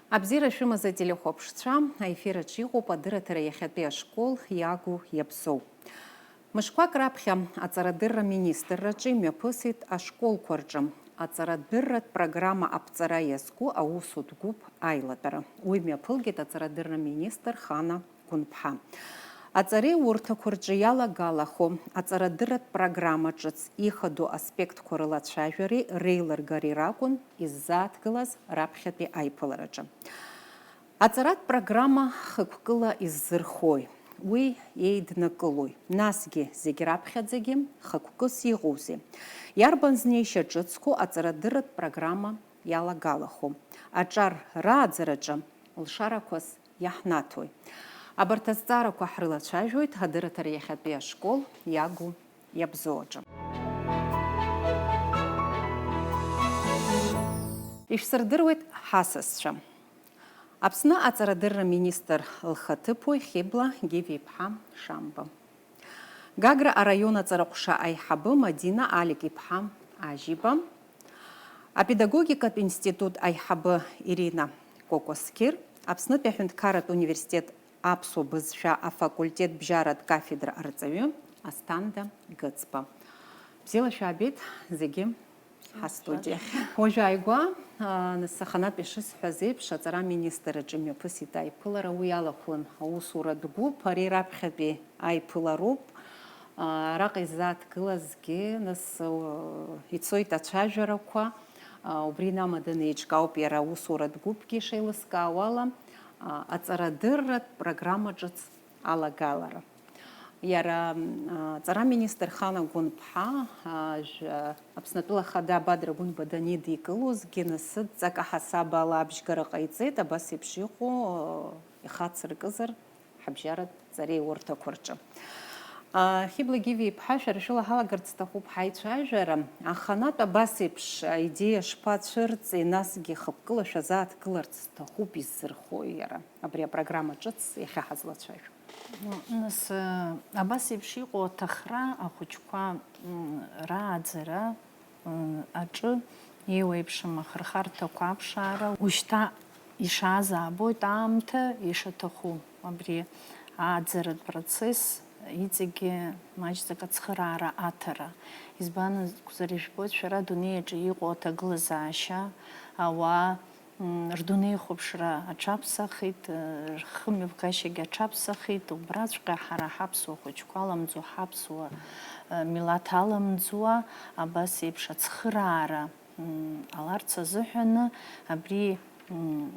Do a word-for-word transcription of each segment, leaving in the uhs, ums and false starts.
Абзиара шәымаз, ателехәаԥшцәа, аефир аҿы иҟоуп адырраҭара иахьатәи ашкол иагу иабзоу. Мышқәак раԥхьа аҵарадырра министрраҿы имҩаԥысит ашколқәа рҿы аҵарадырратә программа аԥҵара иазку аусутә гәыԥ аилатәара. Уи мҩаԥылгеит аҵарадырра министр Хана Гәынԥҳа. Аҵареиурҭақәа рҿы иалагалахо аҵарадырратә программа ҿыц ихадоу аспектқәа рылацәажәареи реилыргареи ракәын иззааҭгылаз раԥхьатәи аиԥылараҿы. Аҵаратә программа хықәкыла иззырхои, уи еиднакылои, насгьы зегь раԥхьаӡагьы хықәкыс иҟоузеи? Иарбан знеишьа ҿыцқәоу аҵарадырратә программа иалагалахо? Аҿар рааӡараҿы лшарақәас иаҳнаҭои? Абарҭ азҵаарақәа ҳрылацәажәоит ҳадырраҭара иахьатәи ашкол иагу иабзоу аҿы. Ишәсырдыруеит ҳасасцәа. Аԥсны аҵарадырра министр лхаҭыԥуаҩ Хьыбла Гиви-иԥҳа Шамба. Гагра араион аҵараҟәша аиҳабы Мадина Алик-иԥҳа Ажьиба. Апедагогикатә институт аиҳабы Ирина Кокосқьыр, Аԥснытәи аҳәынҭқарратә университет аԥсуа бызшәа афакультет бжьаратә кафедра арҵаҩы Асҭанда Гыцба. Бзиала шәаабеит зегьы ҳастудиахь. Уажәы ааигәа, а, нас аханатә ишысҳәаз еиԥш, аҵара аминистрраҿы имҩаԥысит аиԥылара, уи иалахәын аусуратә гәыԥ, ари раԥхьатәи аиԥылароуп. А, араҟа иззааҭгылазгьы, нас, у-, ицоит ацәажәарақәа, а, убри инамаданы еиҿкаауп иара аусуратә гәыԥгьы ишеилыскаауала, а, аҵарадырратә программа ҿыц алагалара. Иара, м, а, аҵараминистр Хана Гәынԥҳа, а, жә-, а, Аԥснытәыла Ахада Бадра Гәынба данидикылозгьы, насыдҵак аҳасабала абжьгара ҟаиҵеит, абас еиԥш иҟоу, а, ихацыркызар ҳабжьаратә ҵареиурҭақәа рҿы. А, Хьыбла Гиви-иԥҳа, шәара шәыла ҳалагарц сҭахуп ҳаицәажәара. Аханатә абас еиԥш аидеиа шԥацәырҵи, насгьы хықәкыла шәазааҭгыларц сҭахуп иззырхои иара абри апрограмма ҿыц иахьа ҳазлацәажәо? Нас, э, абас еиԥш иҟоу аҭахра ахәыҷқәа, м, рааӡара, м, аҿы еиуеиԥшым ахырхарҭақәа аԥшаара, ушьҭа ишааз аабоит аамҭа ишаҭаху абри ааӡаратә процесс иҵегьгьы маҷӡак ацхыраара аҭара. Избан акәзар, ижәбоит шәара адунеи аҿы иҟоу аҭагылазаашьа, ауаа, м, рдунеихәаԥшра аҽаԥсахит, э, рхымҩаԥгашьагьы аҽаԥсахит, убраҵәҟьа ҳара ҳаԥсуа хәыҷқәа аламӡуа, ҳаԥсуа, э, милаҭ аламӡуа, абас еиԥш ацхыраара, м, ҟаларц азыҳәаны абри, м,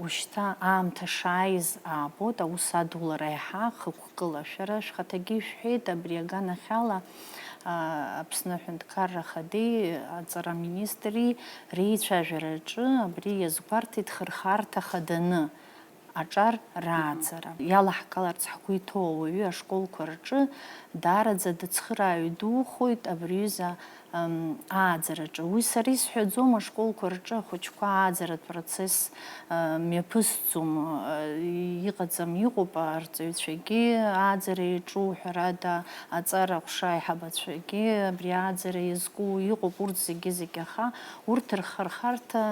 ушьҭа аамҭа шааиз аабоит, аус адулара еиҳа хықәкыла. Шәара шәхаҭагьы ишәҳәеит, абри аганахьала, а, Аԥсны Аҳәынҭқарра Ахадеи аҵара аминистри реицәажәараҿы абри иазгәарҭеит хырхарҭа хаданы аҿар рааӡара. Иалаҳгаларц ҳгәы иҭоу ауаҩы ашколқәа рҿы даараӡа дыцхырааҩ духоит абри аҩыза, ам, ааӡараҿы. Уи сара исҳәаӡом, ашколқәа рҿы ахәыҷқәа ааӡаратә процесс, а, мҩаԥысӡом, а, иҟаӡам, иҟоуп арҵаҩцәагьы ааӡара иаҿу, ҳәарада, аҵара ҟәша аиҳабацәагьы абри ааӡара иазку иҟоуп, урҭ зегьы-зегьы, аха урҭ рхырхарҭа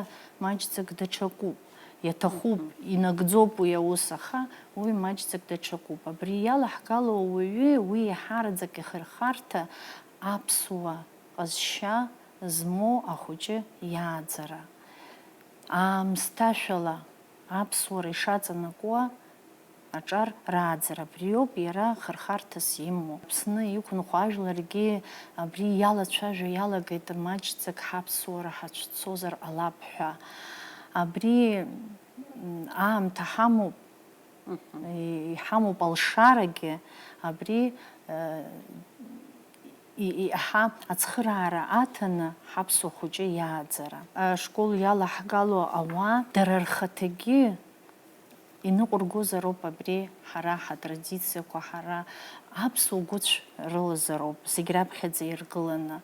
маҷӡак даҽакуп. Иаҭахуп, инагӡоуп уи аус, аха уи маҷӡак даҽакуп. Абри иалаҳгало ауаҩы, уи еиҳараӡак ихырхарҭа аԥсуа ҟазшьа змоу ахәыҷы иааӡара. Аамсҭашәала аԥсуара ишаҵанакуа аҿар рааӡара абриоуп иара хырхарҭас имоу. Аԥсны иқәынхо ажәларгьы абри иалацәажәо иалагеит, маҷӡак ҳаԥсуара ҳацәцозар ҟалап ҳәа. Абри, м, аамҭа ҳамоуп, Мгм. и-, иҳамоуп алшарагьы, абри, э, и-, и-, иаҳа ацхыраара аҭаны ҳаԥсуа хәыҷы иааӡара. Ашкол иалаҳгало ауаа дара рхаҭагьы иныҟәыргозароуп абри ҳара ҳатрадициақәа, ҳара аԥсуа гәыцә рылазароуп зегь раԥхьаӡа иргыланы.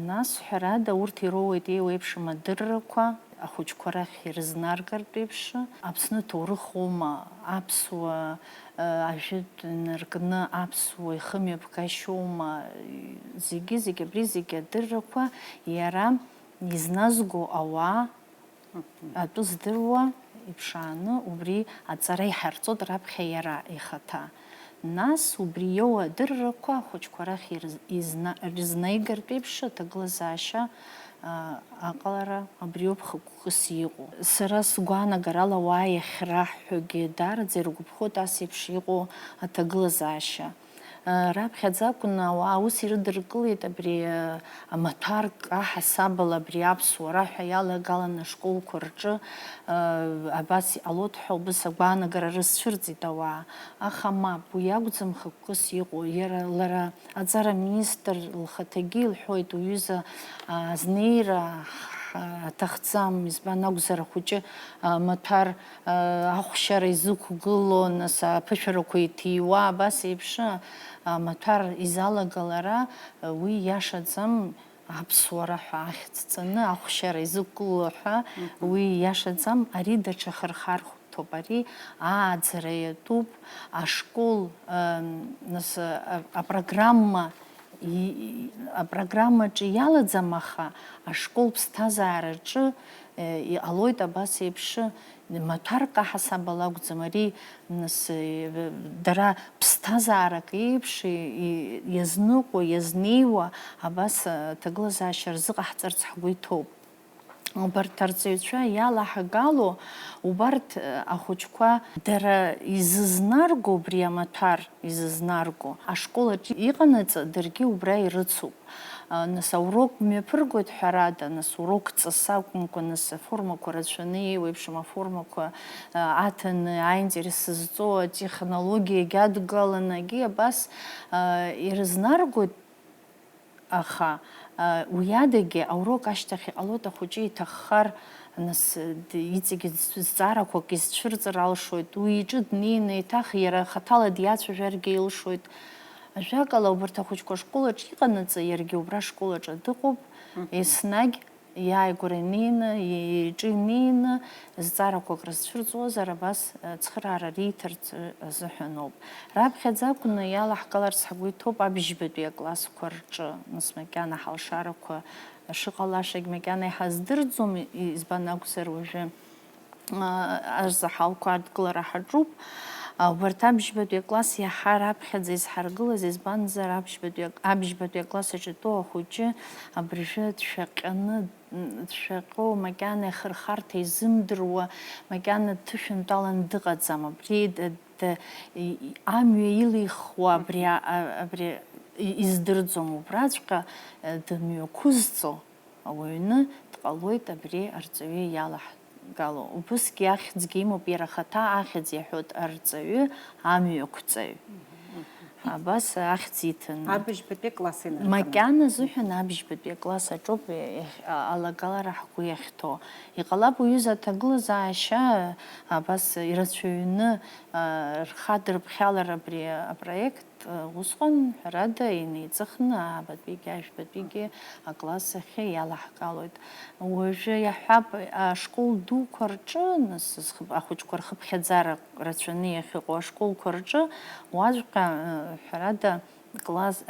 Нас, ҳәарада, урҭ ироуеит еиуеиԥшым адыррақәа, ахәыҷқәа рахь ирызнаргартә еиԥш, Аԥсны ҭоурыхоума, аԥсуа, э, ажәытә инаркны аԥсуа ихымҩаԥгашьоума, зегьы-зегь абри зегьы адыррақәа иара изназго ауаа атәы здыруа, Иԥшааны убри аҵара иҳарҵоит раԥхьа иара ихаҭа. Нас убри иоуа адыррақәа ахәыҷқәа рахь ирз-, изна-, рызнаигартә еиԥш аҭагылазаашьа, а, аҟалара абриоуп хықәкыс иҟоу. Сара сгәаанагарала ауаа иахьраҳҳәогьы даараӡа иргәаԥхоит ас еиԥш иҟоу аҭагылазаашьа. Раԥхьаӡа акәын ауаа аус ирыдыркылеит абри, амаҭәарк аҳасабала абри аԥсуара ҳәа иалагаланы ашколқәа рҿы, абас иҟалоит ҳәа убыс агәаанагара рызцәырҵит ауаа. Аха мап, уи акәӡам хықәкыс иҟоу, иара лара аҵара министр лхаҭагьы илҳәоит, уҩыза, азнеира ҳ-, аҭахӡам, избан акәзар ахәыҷы, амаҭәар ахәшьара изықәгылоу, нас аԥышәарақәа иҭиуа, абас еиԥш амаҭәар изалагалара, уи иашаӡам, аԥсуара ҳәа ахьӡ ҵаны, ахәшьара изықәгылоу ҳәа, уи иашаӡам, ари даҽа хырхарҭоуп, ари ааӡара иатәуп, ашкол, нас, а-, апрограмма, и-, и-, апрограммаҿы иалаӡам, аха ашкол ԥсҭазаараҿы, э, иҟалоит абас еиԥш, маҭәарк аҳасабала акәӡам, ари, нас, э, дара ԥсҭазаарак еиԥш и-, и-, иазныҟәо, иазнеиуа, абас, э, аҭагылазаашьа рзыҟаҳҵарц ҳгәы иҭоуп. Убарҭ арҵаҩцәа иалаҳгало, убарҭ, э, ахәыҷқәа дара изызнарго, убри амаҭәар изызнарго, ашкол аҿы иҟанаҵы даргьы убра ирыцуп. А, нас аурок мҩаԥыргоит, ҳәарада, нас урок ҵас акәымкәа, нас аформақәа рацәаны, еиуеиԥшым аформақәа, а, аҭаны, аинтерес зҵоу атехнологиагьы адгаланагьы абас, а, ирызнаргоит, аха, а, уи адагьы аурок ашьҭахь иҟалоит ахәыҷы иҭаххар, нас, д-, иҵегьы з-, зҵаарақәак изцәырҵыр алшоит, уи иҿы днеины еиҭах иара хаҭала диацәажәаргьы илшоит. Ажәакала, убарҭ ахәыҷқәа ашкол аҿы иҟанаҵы, иаргьы убра ашкол аҿы дыҟоуп, еснагь иааигәара инеины, и-, иҿы инеины, зҵаарақәак рызцәырҵуазар, абас, э, цхыраара риҭарц, э, азыҳәаноуп. Раԥхьаӡа акәны иалаҳгаларц ҳгәы иҭоуп абжьбатәи аклассқәа рҿы, нас макьана ҳалшарақәа шыҟалашагь макьана иҳаздырӡом, и-, избан акәзар уажәы а, азаҳалқәа адкылара ҳаҿуп. А, убарҭ абжьбатәи акласс иаҳа раԥхьаӡа изҳаргылаз, избанзар, абжьбатәи ак-, абжьбатәи акласс аҿы итәоу ахәыҷы абыржәы дшәаҟьаны, м, дшәаҟьо, макьана ихырхарҭа изымдыруа, макьана дҭышәынтәалан дыҟаӡам. Абри д-, д-, и-, и-, амҩа илихуа абри, а, а, абри и-, издырӡом. Убраҵәҟьа, э, дымҩақәызҵо ауаҩны дҟалоит абри арҵаҩы иалаҳгало. Убысгьы ахьӡгьы имоуп, иара ахаҭа ахьӡ иаҳәоит арҵаҩы, амҩақәҵаҩ. Абас ахьӡ иҭаны. Абыжьбатәи акласс инаркны. Макьана азыҳәан абыжьбатәи акласс аҿоуп иахь-, а-, алагалара ҳгәы иахьҭоу. Иҟалап уҩыза аҭагылазаашьа абас ирацәаҩны, а, рхадырԥхьалар абри апроект. Усҟан, ҳәарада, инеиҵыхны аабатәигьы ажәбатәигьы акласс ахь иалаҳгалоит. Уажәы иаҳҳәап, ашкол дуқәа рҿы, нас, зхы-, ахәыҷқәа рхыԥхьаӡара рацәаны иахьыҟоу ашколқәа рҿы, уаҵәҟьа, ҳәарада, класс,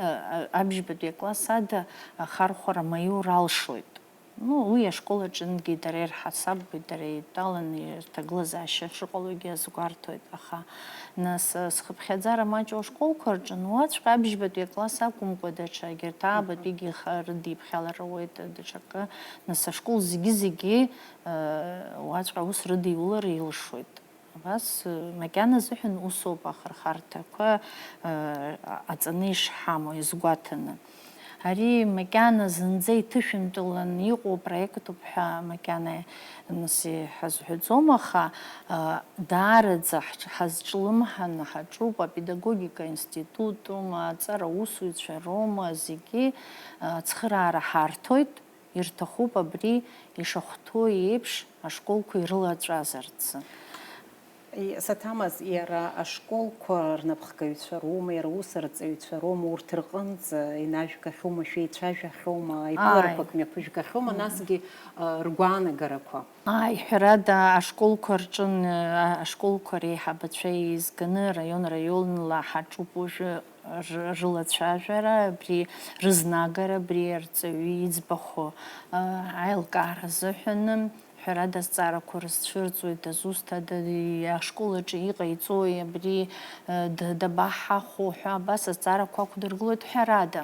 абжьбатәи акласс ада ахархәара маиур алшоит. Ну, уи ашкол аҿынгьы дара ирҳасабгоит, дара еидтәаланы рҭагылазаашьа шыҟалогьы азгәарҭоит, аха, нас, зхыԥхьаӡара маҷу ашколқәа рҿы, ну, уаҵәҟьа абжьбатәи акласс акәымкәа, даҽа егьырҭ аабатәигьы иха-, рыдиԥхьалар ауеит, даҽакы, нас, ашкол зегьы-зегьы, э, уаҵәҟьа аус рыдиулар илшоит. Абас, э, макьана азыҳәан усоуп ахырхарҭақәа, э, аҵаны ишҳамоу, иазгәаҭаны. Ари макьана зынӡа иҭышәынтәалан иҟоу проектуп ҳәа макьана, нас, иҳазҳәаӡом, аха, э, даараӡа ҳаҿ-, ҳазҿлымҳаны ҳаҿуп, апедагогика институтума, аҵара усуцәа роума, зегьы, э, ацхыраара ҳарҭоит. Ирҭахуп абри ишахәҭоу еиԥш ашколқәа ирылаҵәазарц. И-, саҭамаз, иара ашколқәа рнапхгаҩцәа роума, иара аус арҵаҩцәа роума, урҭ рҟынӡа инажәгахьоума, шәеицәажәахьоума, аиԥыларақәак мҩаԥыжәгахьоума, насгьы, а, ргәаанагарақәа? Ааи, ҳәарада, ашколқәа рҿын, а, ашколқәа реиҳабацәа еизганы, раион-раионла ҳаҿуп уажәы. Р-, рылацәажәара, абри рызнагара, абри арҵаҩы иӡбахә, а, аилкаара азыҳәаны, Ҳәарада, азҵаарақәа рызцәырҵуеит, дызусҭада, ашкол аҿы иҟаиҵои, абри, э, д-, дабаҳахәо ҳәа, абас азҵаарақәа ақәдыргылоит ҳәарада.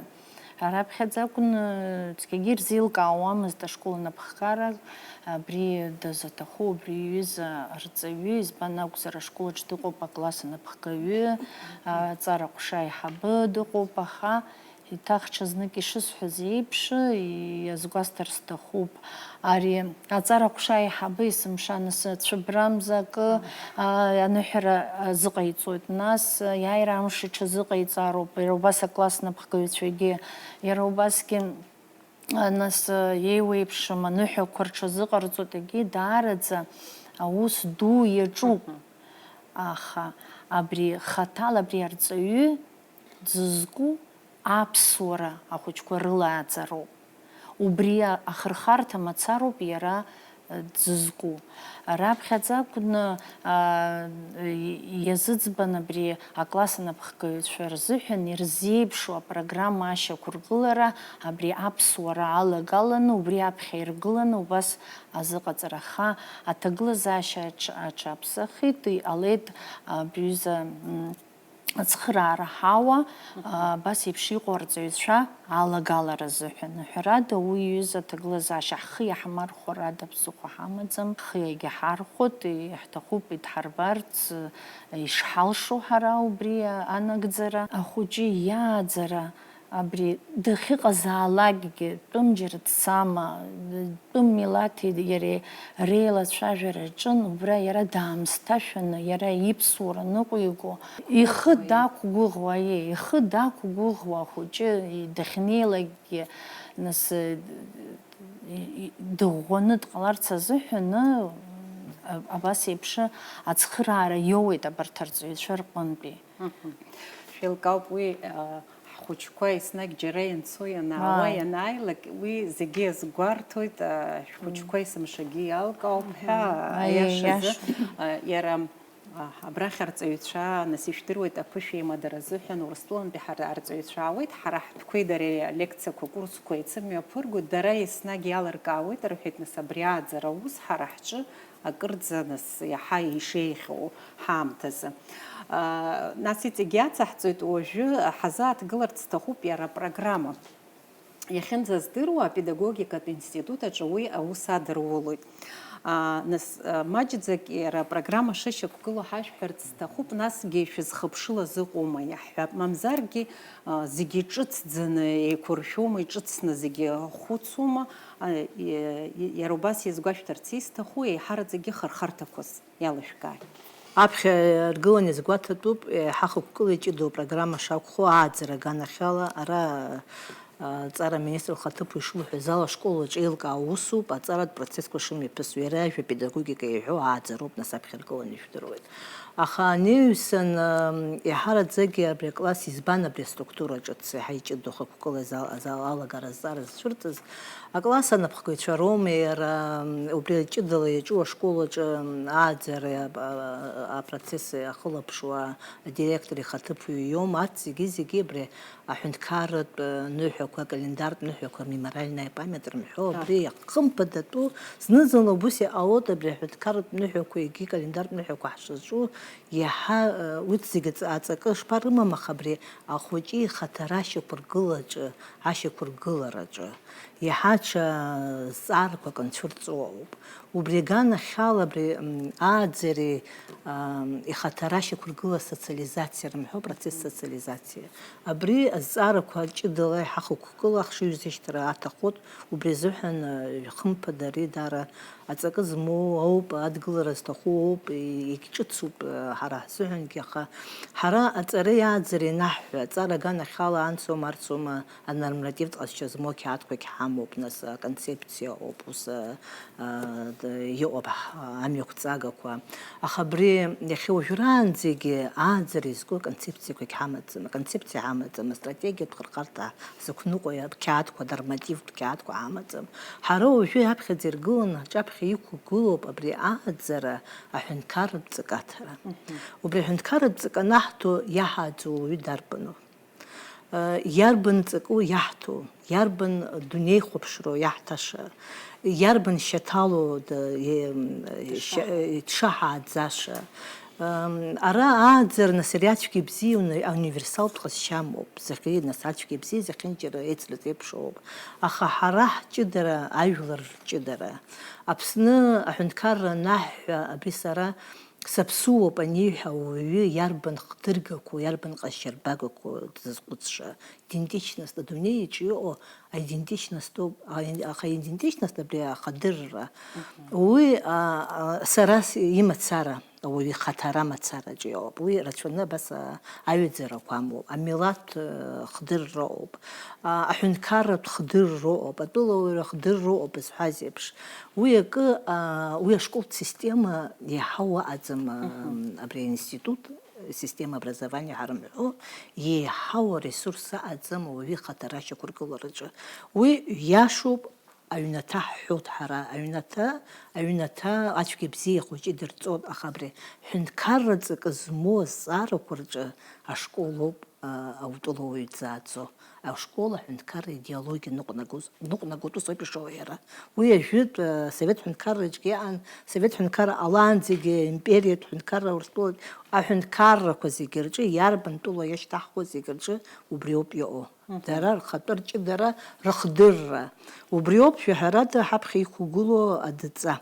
Раԥхьаӡа акәын, э, цқьагьы ирзеилкаауамызт ашкол анапхгара, абри дызаҭаху убри иҩыза арҵаҩы, избан акәзар, ашкол аҿы дыҟоуп акласс анапхгаҩы, аҵара ҟәша аиҳабы дыҟоуп, аха еиҭах ҽазнык ишысҳәаз еиԥш, иазгәасҭар сҭахуп. Ари аҵара ҟәша аиҳабы есымша анцәыббрамза акы, а, аныҳәара азыҟаиҵоит. Нас, а, иааира амш иҽазыҟаиҵароуп. Иара убас акласс напхгаҩцәагьы. Иара убасгьы, а, нас, а, еиуеиԥшым аныҳәақәа рҽазыҟарҵоит. Егьи даараӡа аус ду иаҿуп. Мгм. Аха абри хаҭала абри арҵаҩы дзызку аԥсуара ахәыҷқәа рылааӡароуп. Убри ахырхарҭа мацароуп иара, э, дзызку. Раԥхьаӡа акәны, а, и-, иазыӡбан абри акласс анапхгаҩцәа рзыҳәан ирзеиԥшу апрограмма ашьақәыргылара, абри аԥсуара алагаланы, убри аԥхьа иргыланы убас азыҟаҵара. Аха аҭагылазаашьа аҽ-, аҽаԥсахит, иҟалеит, а, бҩыза, м, ацхыраара ҳауа, а, абас еиԥш иҟоу арҵаҩцәа алагалара азыҳәан. Ҳәарада, уи иҩыза аҭагылазаашьа ҳхы иаҳмархәарада ԥсыхәа ҳамаӡам. Ҳхы иагьаҳархәоит, иаҳҭахуп идҳарбарц, ишҳалшо ҳара убри анагӡара. Ахәыҷы иааӡара абри дахьыҟазаалакгьы, тәым џьара дцама, тәым милаҭи иареи реилацәажәара аҿын, убра иара даамысҭашәаны, иара иԥсуара ныҟәиго, ихы дақәгәыӷуа, аиеи, ихы дақәгәыӷуа ахәыҷы, и-, дахьнеилакгьы, нас, и-, и-, дыӷәӷәаны дҟаларц азыҳәаны, а-, абас еиԥш ацхыраара иоуеит абарҭ арҵаҩцәа рҟынтәи. Мгм. Шәеилкаауп уи, а, ҳхәыҷқәа еснагь џьара ианцо, ианаауа, Ааи. Ианааилак, уи зегьы иазгәарҭоит, а, шәхәыҷқәа есымшагьы иалкаауп ҳәа, Аиеи, аиашазы, иашоуп. А, иара, а, абрахь арҵаҩцәа, нас ишәдыруеит, аԥышәа имадара азыҳәан Урыстәылантәи ҳара арҵаҩцәа аауеит, ҳара ҳтәқәеи дареи алекциақәа, акурсқәа еицымҩаԥыргоит, дара еснагь иалыркаауеит, рҳәеит, нас абри ааӡара аус ҳара ҳҿы акырӡа, нас, иаҳа ишеиӷьу ҳаамҭазы. А, нас иҵегь иацаҳҵоит, уажәы ҳазааҭгыларц сҭахуп иара апрограмма. Иахьынӡаздыруа, апедагогикатә институт аҿы уи аус адырулоит. А, нас, а, маҷӡак иара апрограмма шышьақәгылоу ҳашәҳәарц сҭахуп, насгьы шәызхыԥшылаз ыҟоума, иаҳҳәап, мамзаргьы, а, зегьы ҿыцӡаны еиқәыршәома, иҿыцны зегьы хәыцума? А, и-, и-, иара убас иазгәашәҭарц исҭаху еиҳараӡакгьы хырхарҭақәас иалышәкааит. Аԥхьа аргылан иазгәаҭатәуп, еиҳа хықәкыла иҷыдоу апрограмма шакәхо, ааӡара аганахьала, ара, а, аҵара аминистр лхаҭыԥуаҩ ишылҳәаз ала, ашкол аҿы еилкаау усуп, аҵаратә процессқәа шымҩаԥысуа, иара ажәа педагогика иҳәо ааӡароуп, нас аԥхьа аргылан ижәдыруеит. Аха анаҩсан, ам, еиҳараӡакгьы абри акласс избан абри аструктура ҿыц еиҳа иҷыдоу хықәкыла азал, азал алагара азҵаара зцәырҵыз? Акласс анапхгаҩцәа роума иара, ам, убри ҷыдала иаҿу ашкол аҿы, ам, ааӡара, а, а, апроцесс ахылаԥшуа адиректор ихаҭыԥуаҩ иоума? Арҭ зегьы-зегьы абри аҳәынҭқарратә, э, ныҳәақәа, акалендартә ныҳәақәа, мемориальная память рымҳәо, Аҳ. Абри иахымԥадатәу, зны-зынла убыс иҟалоит, абри аҳәынҭқарратә ныҳәақәа, егьи акалендартә ныҳәақәа ҳшаҿу, иаҳа, э, урҭ зегьы аҵ-, аҵакы шԥарымам, аха абри ахәыҷы ихаҭара ашьақәыргылаҿы, ашьақәыргылараҿы иаҳа ҽа зҵаарақәак анцәырҵуа ауп. Убри аганахьала абри, м, ааӡареи, ам, ихаҭара ашьақәыргыла асоциализациа рымҳәо, апроцесс социализациа. Абри азҵаарақәа ҷыдала иҳахықәкыла ахшыҩзышьҭра аҭахуп, убри азыҳәан, а, хымԥада ари даара аҵакы змоу ауп, адгылара зҭаху ауп, егьҿыцуп, а, ҳара ҳзыҳәангьы, аха ҳара аҵареи ааӡареи анаҳҳәа, аҵара аганахьала анцома, арцома, анормативтә ҟазшьа змоу ақьаадқәагь ҳамоуп, нас, аконцепциа ауп, ус, а, а, д-, иҟоуп ҳ-, амҩақәҵагақәа. Аха абри иахьа уажәраанӡагьы ааӡара изку аконцепциақәагь ҳамаӡам, аконцепциа ҳамаӡам, астратегиатә хырхарҭа зықәныҟәо ақьаадқәа, анормативтә қьаадқәа ҳамаӡам. Ҳара уажәы аԥхьаӡа иргыланы ҳҿаԥхьа иқәгылоуп абри ааӡара аҳәынҭқарратә ҵакы аҭара. Мгм. Убри аҳәынҭқарратә ҵакы анаҳҭо иаҳааӡо ауаҩы дарбану? Иарбан ҵакы иаҳҭо, иарбан дунеихәаԥшроу иаҳҭаша, иарбан шьаҭалоу дшаҳааӡаша. Ара ааӡара нас ари ацәгьа бзиа уни-, ауниверсалтә ҟазшьа амоуп, зехьы нас ацәгьа бзиа зехьынџьара еицлаз еиԥшоуп. Аха ҳара ҳҷыдара, ажәлар рҷыдара, Аԥсны аҳәынҭқарра анаҳҳәа, абри сара саԥсуоуп аниҳәа ауаҩы иарбан хдыргақәоу, иарбан ҟазшьарбагақәоу дызхәыцша, идентичность, адунеи аҿы иҟоу аидентичностоуп, аин-, аха аидентичность абри ахадырра, уи, а, а, сара с-, имацара, ауаҩы ихаҭара мацараҿы иҟоуп. Уи рацәаны абас, а, аҩаӡарақәа амоуп, амилаҭ, э, хдырроуп, а, аҳәынҭқарратә хдырроуп, атәылауаҩра хдырроуп зҳәаз еиԥш. Уи акы, а, уи ашколтә система еиҳау аҟаӡам, а, абри аинститут, система образования ҳарымҳәо, еиҳау аресурс аҟаӡам ауаҩы ихаҭара ашьақәыргылараҿы. Уи иашоуп, аҩнаҭа ҳҳәоит ҳара, аҩнаҭа, аҩнаҭа ацәгьа бзиа хәыҷы идырҵоит, аха абри ҳәынҭқарра ҵакы змоу азҵаарақәа рҿы ашкол ауп, а, аутәылауаҩ дзааӡо. Ашкол аҳәынҭқарра идеологиа ныҟәнагоз, ныҟәнагоит, ус ауп ишоуа иара. Уи ажәытә, а, Совет ҳәынҭқарраҿгьы иҟан, Совет ҳәынҭқарра ҟалаанӡагьы империатә ҳәынҭқарра Урыстәылатә аҳәынҭқаррақәа зегьы рҿы, иарбан тәыла иашьҭаҳхуа зегьы рҿы убри ауп иҟоу. Дара рхатәы рҷыдара, рыхдырра. Убри ауп, шәаҳәарада, ҳаԥхьа иқәгылоу адҵа.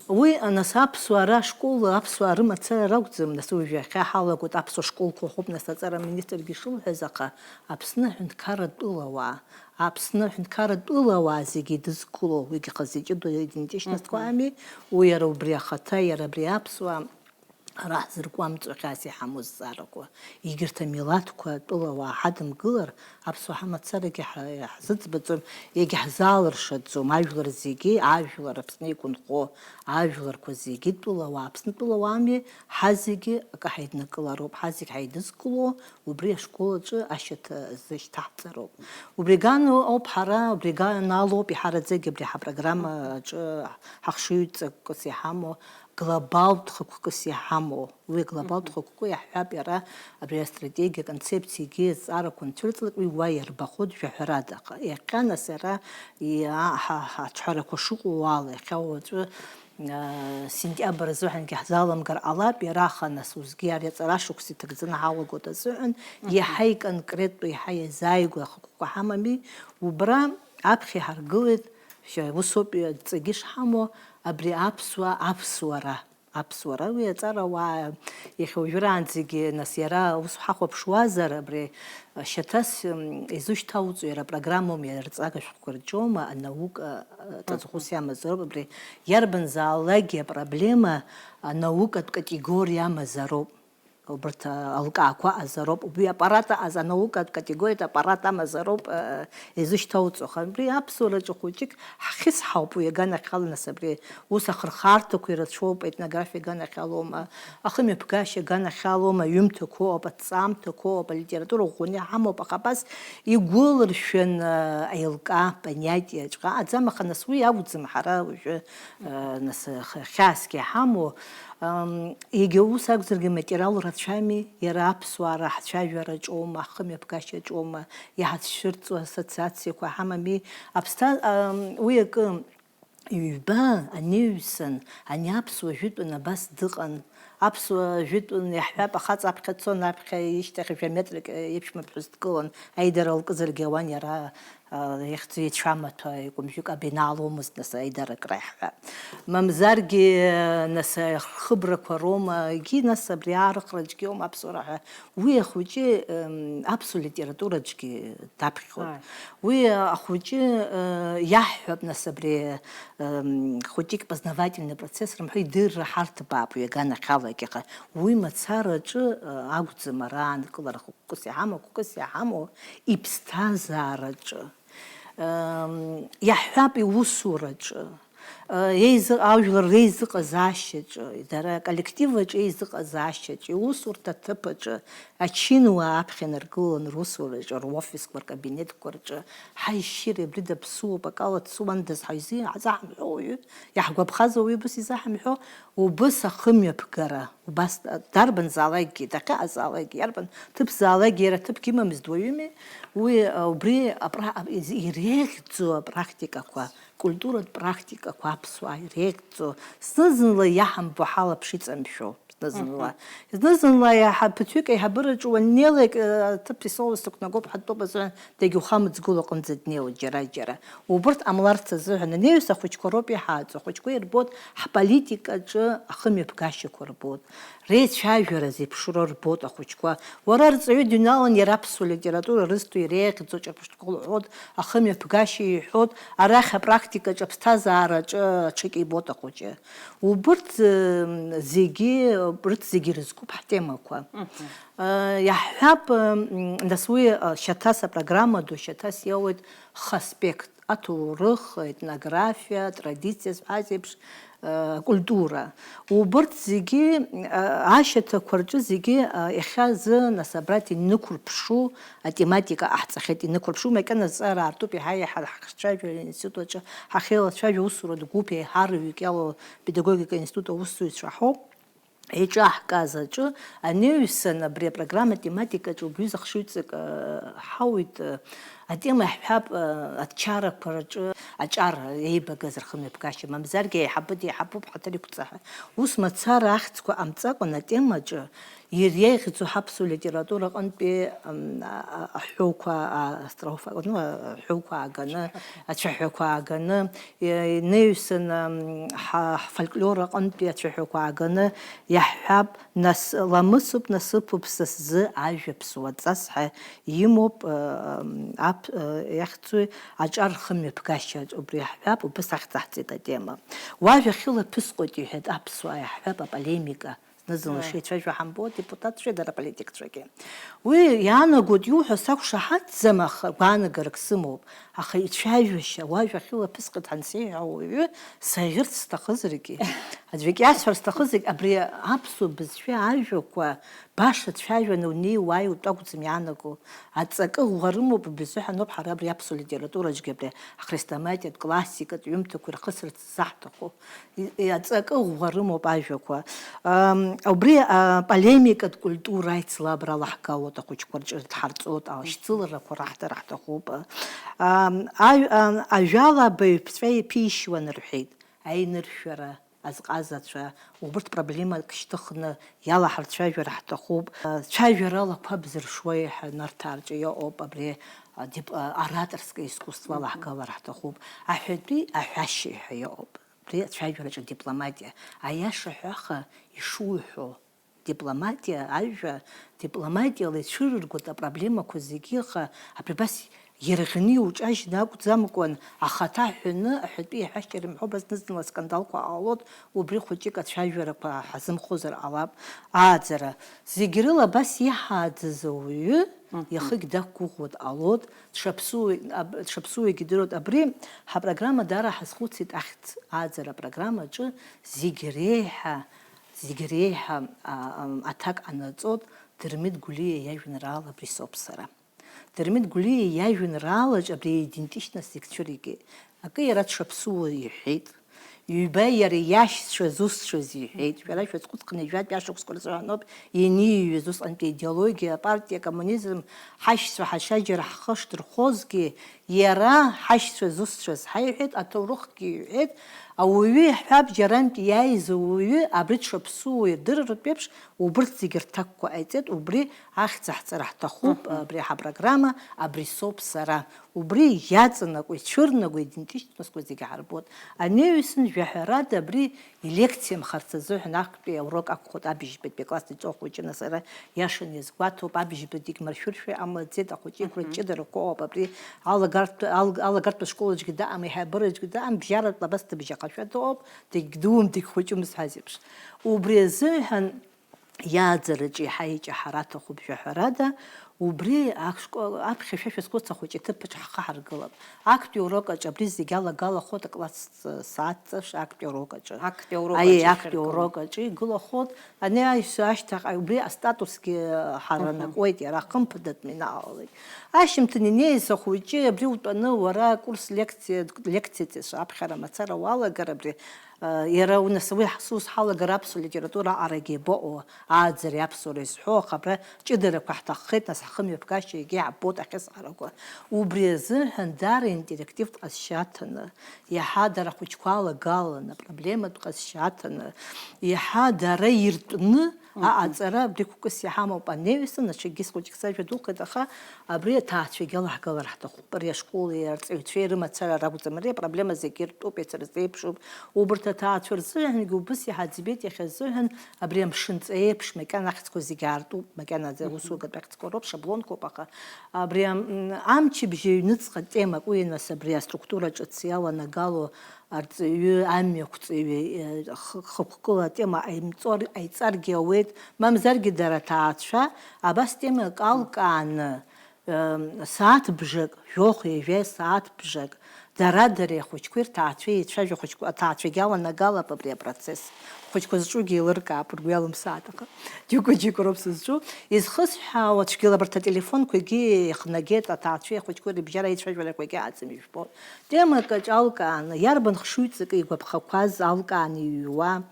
Уи, нас, аԥсуаа ара ашкол, аԥсуаа рымацара ракәӡам, нас, уажә иахьа ҳалагоит аԥсуа школқәа ҳәоуп, нас, аҵара аминистргьы ишылҳәаз, аха Аԥсны аҳәынҭқарратә тәылауаа, Аԥсны аҳәынҭқарратә тәылауаа зегьы идызкыло, уигьы хазы иҷыдоу идентичностьқәа ами, уи иара убри ахаҭа, иара абри аԥсуаа, ара ҳзыркуамҵо хьаас иҳамоу зҵаарақәа, егьырҭ амилаҭқәа атәылауаа ҳадымгылар, аԥсуаа ҳамацарагьы ҳа-, ҳзыӡбаӡом, иагьаҳзаалыршаӡом, ажәлар зегьы, ажәлар Аԥсны иқәынхо ажәларқәа зегьы тәылауаа, Аԥсны тәылауаами, ҳазегьы акы ҳаиднакылароуп, ҳазегь ҳаидызкыло, убри ашкол аҿы ашьаҭа зышьҭаҳҵароуп. Убри аган ауп ҳара, убри аганалоуп иҳараӡагьы абри ҳапрограмма аҿы ҳахшыҩҵакыс иҳамоу, глобалтә хықәкыс иҳамоу. Уи аглобалтә хықәкы иаҳҳәап, иара абри астратегиа, аконцепциагьы, азҵаарақәа анцәырҵлак, уи уа иарбахоит жәаҳәарада. Аха иахьа, нас, ара и-, а-, ҳа-, ҳа-, аҿҳәарақәа шыҟоу ала, иахьа уаҵәы, а, сентиабр азыҳәангьы ҳзаламгар ҟалап, иара аха, нас, усгьы ари аҵара шықәса иҭагӡаны ҳалагоит азыҳәан, иаҳа иконкреттәу, иаҳа иазааигәоу ахықәкы ҳамами, убра аԥхьа иҳаргылеит, шьа-, усоуп, адҵагьы шҳамоу, абри аԥсуа, аԥсуара. Аԥсуара, уи аҵарауаа иахьа уажәраанӡагьы, нас, иара ус ҳахәаԥшуазар, абри шьаҭас, м, изышьҭауҵо иара апрограммоума, иара рҵага шәҟәқәа рҿоума, анаука, э, ҿаҵахәыс иамазароуп, абри иарбанзаалакгьы апроблема анаукатә категориа амазароуп. Убарҭ, э, алкаақәа азароуп, убри аппарат аҟаз, анаукатә категориатә аппарат амазароуп, э, изышьҭауҵо. Аха абри аԥсуараҿы хәыҷык ҳхьысҳауп уи аганахьала, нас, абри ус ахырхарҭақәа ирацәоуп, аетнографиа аганахьалоума, ахымҩаԥгашьа аганахьалоума, аҩымҭақәоуп, аҭҵаамҭақәоуп, алитература ӷәӷәаны иҳамоуп, аха абас игәылыршәан, аилкаа понятиаҿ ҟаҟаӡам, аха нас уи акәӡам ҳара уажәы, нас, х-, хьаасгьы иҳамоу. Ам, егьа ус акәзаргьы, аматериал рацәами, иара аԥсуаа раҳцәажәараҿоума, ахымҩаԥгашьаҿоума, иҳацәшәырҵо ассоциациақәа ҳамами, аԥсҭа-, ам, уи акы, ҩба, ани ҩсан, ани аԥсуа жәытәын абас дыҟан. Аԥсуа жәытәын иаҳҳәап, ахаҵа аԥхьа цон, аԥхьа ишьҭахь жәа метрак еиԥшьма ԥҳәыс дкылан, аидара лкызаргьы ауан иара, а, ихьӡ ицәамаҭәа, икәымжәы кабина алоумызт, нас, аидара акраиҳәа. Мамзаргьы, нас, ахыбрақәа роума, егьи, нас, абри аарыхраҿгьы аума аԥсуара ҳәа. Уи ахәыҷы, ем, аԥсуа литератураҿгьы даԥхьоит. Ааи. Уи ахәыҷы, э, иаҳҳәап, нас, абри, ем, хәыҷык познавательный процесс рымҳәо идырра ҳарҭбаап уи аганахьалагьы, аха уи мацараҿы, э, акәӡам ара аанкылара хықәкыс иҳамоу, хықәкыс иҳамоу иԥсҭазаараҿы. Ем, иаҳҳәап, иусураҿы. Еизы-, ажәлар реизыҟазаашьаҿы, дара аколлектив аҿы еизыҟазаашьаҿы, иусурҭа аҭыԥ аҿы ачынуаа аԥхьа инаргыланы русураҿы, руофисқәа, ркабинетқәа рҿы, ҳаи, шьыри, абри даԥсуоуп, акала дсуандаз ҳаизы-, ҳзаҳамҳәо уаҩы, иаҳгәаԥхаз ауаҩы убыс изаҳамҳәо, убыс ахымҩаԥгара, убас дарбанзаалакгьы, дахьыҟазаалакгьы, иарбан ҭыԥзаалакгьы, иара ҭыԥк имамызт уаҩыми, уи, а, убри апра-, а, из-, иреиӷьӡоу апрактикақәа, культуратә практикақәа аԥсуаа иреиӷьӡоу, зны-зынла иаҳамбо ҳалаԥш иҵамшәо, зны-зынла. Мгм. Зны-зынла иаҳа-, ԥыҭҩык аиҳабыраҿы уаннеилак, э, аҭыԥ исоуз сықәнагоуп ҳәа дтәоуп азыҳәан дагьухамыҵгыло аҟынӡа днеиуеит џьара-џьара. Убырҭ ҟамларц азыҳәан анеиҩс ахәыҷқәа роуп иҳааӡо, ахәыҷқәа ирбоит ҳполитикаҿы ахымҩаԥгашьақәа рбоит. Реицәажәара зеиԥшроу рбоит ахәыҷқәа. Уара арҵаҩы дыҩналан иара аԥсуа литература рызҭо иреиӷьӡоу ҿырԥштәқәа лҳәоит, ахымҩаԥгашьа иҳәоит, арахь апрактикаҿы, аԥсҭазаараҿы аҽак ибоит ахәыҷы. Убырҭ, ы, зегьы, урҭ зегьы ирызкуп ҳтемақәа. Мгм. Ы, иаҳҳәап, ы, нас уи, ы, шьаҭас апрограмма ду, шьаҭас иоуеит х-аспект. Аҭоурых, аетнографиа, атрадициа зҳәаз еиԥш, э, акультура. Убырҭ зегьы, э, ашьаҭақәа рҿы зегьы, э, иахьа азы, нас, абраҭ инықәырԥшу атематика ҟаҳҵахьеит, инықәырԥшу, макьана зҵаара аартуп, иаҳа-иаҳа ҳахцәажәара аинститут аҿы ҳахьеилацәажәо усуратә гәыԥ еиҳараҩык иалоу апедагогика институт аусзуҩцәа ҳауп. Еиҿаҳкааз аҿы анаҩсан абри апрограмма тематикаҿы убри зыхшыҩҵак, э, ҳауит, э, атема иаҳҳәап, э, ачарақәа рҿы аҿар еибагаз рхымҩаԥгашьа, мамзаргьы аиҳабы деиҳабуп ҳаҭыр иқәҵа ҳәа. Ус мацара ахьӡқәа ҟамҵакәан атемаҿы иреиӷьӡоу ҳаԥсуа литература аҟынтәи, м, а-, а-, аҳәоуқәа, а, астрофа, ну, аҳәоуқәа ааганы, ацәаҳәақәа ааганы, инаҩсан, м, ҳа-, ҳфольклор аҟынтәи ацәаҳәақәа ааганы иаҳҳәап, нас, ламысуп, насыԥуп са сзы ажәа ԥсуаҵас ҳәа имоуп, ы, м, аԥ-, ы, иахьӡуи, аҿар рхымҩаԥгашьа, убри иаҳҳәап, убыс ахьӡаҳҵеит атема. Уажәа хьыла ԥысҟоит, иҳәеит аԥсуаа, иаҳҳәап, аполемика. Зны-зынла Ааи. Шеицәажәо ҳамбо, адепутатцәеи дара аполитикцәагьы. Уи иаанагоит иуҳәо сақәшаҳаҭӡам, аха гәаанагарак сымоуп. Аха ицәажәашьа, уажәа хьыла ԥысҟеит ҳансеиҳәа ауаҩы, саӷьырц сҭахызаргьы, аӡәгьы иасҳәар сҭахызаргь, абри аԥсуа бызшәа ажәақәа баша цәажәаны унеи уааи утәы акәӡам иаанаго. Аҵакы ӷәӷәа рымоуп, убри азыҳәаноуп ҳара абри аԥсуа литератураҿгьы абри ахрестоматиатә, классикатә ҩымҭақәа ирхысырц заҳҭаху. И-, и-, аҵакы ӷәӷәа рымоуп ажәақәа. Ам, убри, а, полемикатә культура аицлабра алаҳгалоит, ахәыҷқәа рҿы дҳарҵоит, ашьцыларақәа раҳҭар ҳҭахуп. Ам, ажә-, ам, ажәала абаҩԥҵәа иԥишьуан рҳәеит, аиныршәара, азҟазацәа, убырҭ проблемак шьҭыхны иалаҳарцәажәар ҳҭахуп. Цәажәарала қәаб зыршуа еиҳа Нарҭаа рҿы иҟоуп, абри адип-, ораторское искусство Мгм. алаҳгалар ҳҭахуп. Аҳәатәи аҳәашьеи ҳәа иҟоуп. Абри ацәажәараҿы дипломатиа. Аиаша ҳәаха ишуҳәо, дипломатиа, ажәа, дипломатиала ицәырыргоит апроблемақәа зегьы, аха абри абас ирӷьны иуҿажьны акәӡамкәан, ахаҭа ҳәаны, аҳәатәи иаҳәашьа ирымҳәо, абас зны-зынла аскандалқәа ҟалоит, убри хәыҷык ацәажәарақәа ҳазымхозар ҟалап. Ааӡара, зегь рыла абас иҳааӡаз ауаҩы Мгм. иахыгь дақәгәыӷуа дҟалоит, дшаԥсуа-, аб-, дшаԥсуагьы идыруеит. Абри ҳапрограмма даара ҳазхәыцит, ахьӡ ааӡара апрограмма аҿы зегь реиҳа, зегь реиҳа, а, а, аҭак ҟанаҵоит Дырмит Гәлиа иажәеинраала Абри соуп сара. Дырмит Гәлиа иажәеинраалаҿ абри аидентичность зегь цәыригеит. Акы иара дшаԥсуа иҳәеит, ҩба иара иашьцәа зусҭцәаз иҳәеит. Шәара шәазхәыцхын, ҩажәатәи ашықәсқәа рзыҳәаноуп ианиҩыз усҟантәи аидеологиа, апартиа, акоммунизм, ҳашьцәа ҳашьаџьара ҳхы шдырхозгьы, иара ҳашьцәа зусҭцәаз ҳаиҳәеит, аҭоурыхгьы иҳәеит, ауаҩы иаҳҳәап, џьарантә иааиз ауаҩы абри дшаԥсуа ирдырыртә еиԥш, убырҭ зегьы рҭакқәа ҟаиҵеит, убри ахьӡ аҳҵара ҳҭахуп, Мгм. абри ҳапрограмма, Абри соуп сара. Убри иаҵанакуа, ицәырнагоу идентичностқәа зегьы ҳарбоит. Анаҩсан, жәаҳәарада, абри илекциамхарц азыҳәан актәи аурок ақәхоит абжьбатәи акласс иҵоу ахәыҷы, нас ара иашаны иазгәаҭоуп, абжьбатәигь маршәыршәа иҟамлаӡеит, ахәыҷы иқәра Мгм. ҷыдарақәоуп, абри алагартә-, ал-, алагартә ашкол аҿгьы даҟам, аиҳабыраҿгьы даҟам, бжьаратәла абас дыбжьахашәа дыҟоуп, дагьдуум, дагьхәыҷым зҳәаз еиԥш. Убри азыҳәан иааӡараҿы иаҳа иҷаҳара аҭахуп жәаҳәарада, Убри ашкол аԥхьа шәа шәазхәыц ахәыҷы иҭыԥ аҿы ҳхы ҳаргылап. Актәи урок аҿы абри зегь алагалахоит акласс сааҭ ҵәахә актәи урок аҿы. Актәи урок Аиеи, аҿы актәи урок аҿы игылахоит. Ани аишьцәа ашьҭахь убри астатусгьы ҳаранакуеит, иара хымԥадатәны инаалалеит. Ашьымҭан инеиз ахәыҷы абри утәаны уара курс лекциа, лекциаҵәҟьа аԥхьара мацара уалагар абри, э, иара унас уи ҳ-, сус ҳалагар аԥсуа литература аҟарагьы ибоуа, ааӡареи аԥсуареи зҳәо, аха абра ҷыдарақәа ҳҭаххеит, нас ҳхымҩаԥгашьа егьи ҳбоит ахьысҳарақәа. Убри азыҳәан даара интерактивтә ҟазшьа аҭаны, иаҳа дара ахәыҷқәа алагаланы, апроблематә ҟазшьа аҭаны, иаҳа дара иртәны аҟаҵара абри қәкыс иҳамоуп. Анеҩсан, аҽакгьы схәыҷык сажәа духеит, аха абри аҭаацәагьы алаҳгалар ҳҭахуп. Ари ашколи арҵаҩцәеи рымацара ракәӡам, ари апроблема зегьы иртәуп, иацырҵеиԥшуп. Убарҭ аҭаацәа рзыҳәангьы убыс иҳаӡбеит иахьа азыҳәан, абри амшынҵа еиԥш, макьана ахьӡқәа зегьы аартуп, макьаназы аусуратә ахьӡқәа роуп, шаблонқәоуп, аха абри ам-, амчыбжьаҩ ныҵҟа темак, уи нас абри аструктура ҿыц иаланагало арҵаҩы, амҩақәҵаҩы, э, х-, хықәкыла атема аимҵор-, аиҵаргьы ауеит, мамзаргьы дара аҭаацәа абас темак алкааны, э, сааҭ бжак, жәохә ҩажәа сааҭ бжак, дара-дара ахәыҷқәеи рҭаацәеи еицәажәо, ахәыҷқәа, аҭаацәагьы аланагалап абри апроцесс. Ахәыҷқәа зҿугьы еилыркаап, ргәы иалымсааит, аха џьоукы-џьоукы роуп сызҿу. Изхысҳәаауа цәгьала абарҭ ателефонқәагьы еихнагеит, аҭаацәеи ахәыҷқәеи рыбжьара аицәажәарақәагьы аӡам, ижәбо. Темак аҿы алкааны, иарбан хшыҩҵакы игәаԥхақәаз алкааны иҩуа,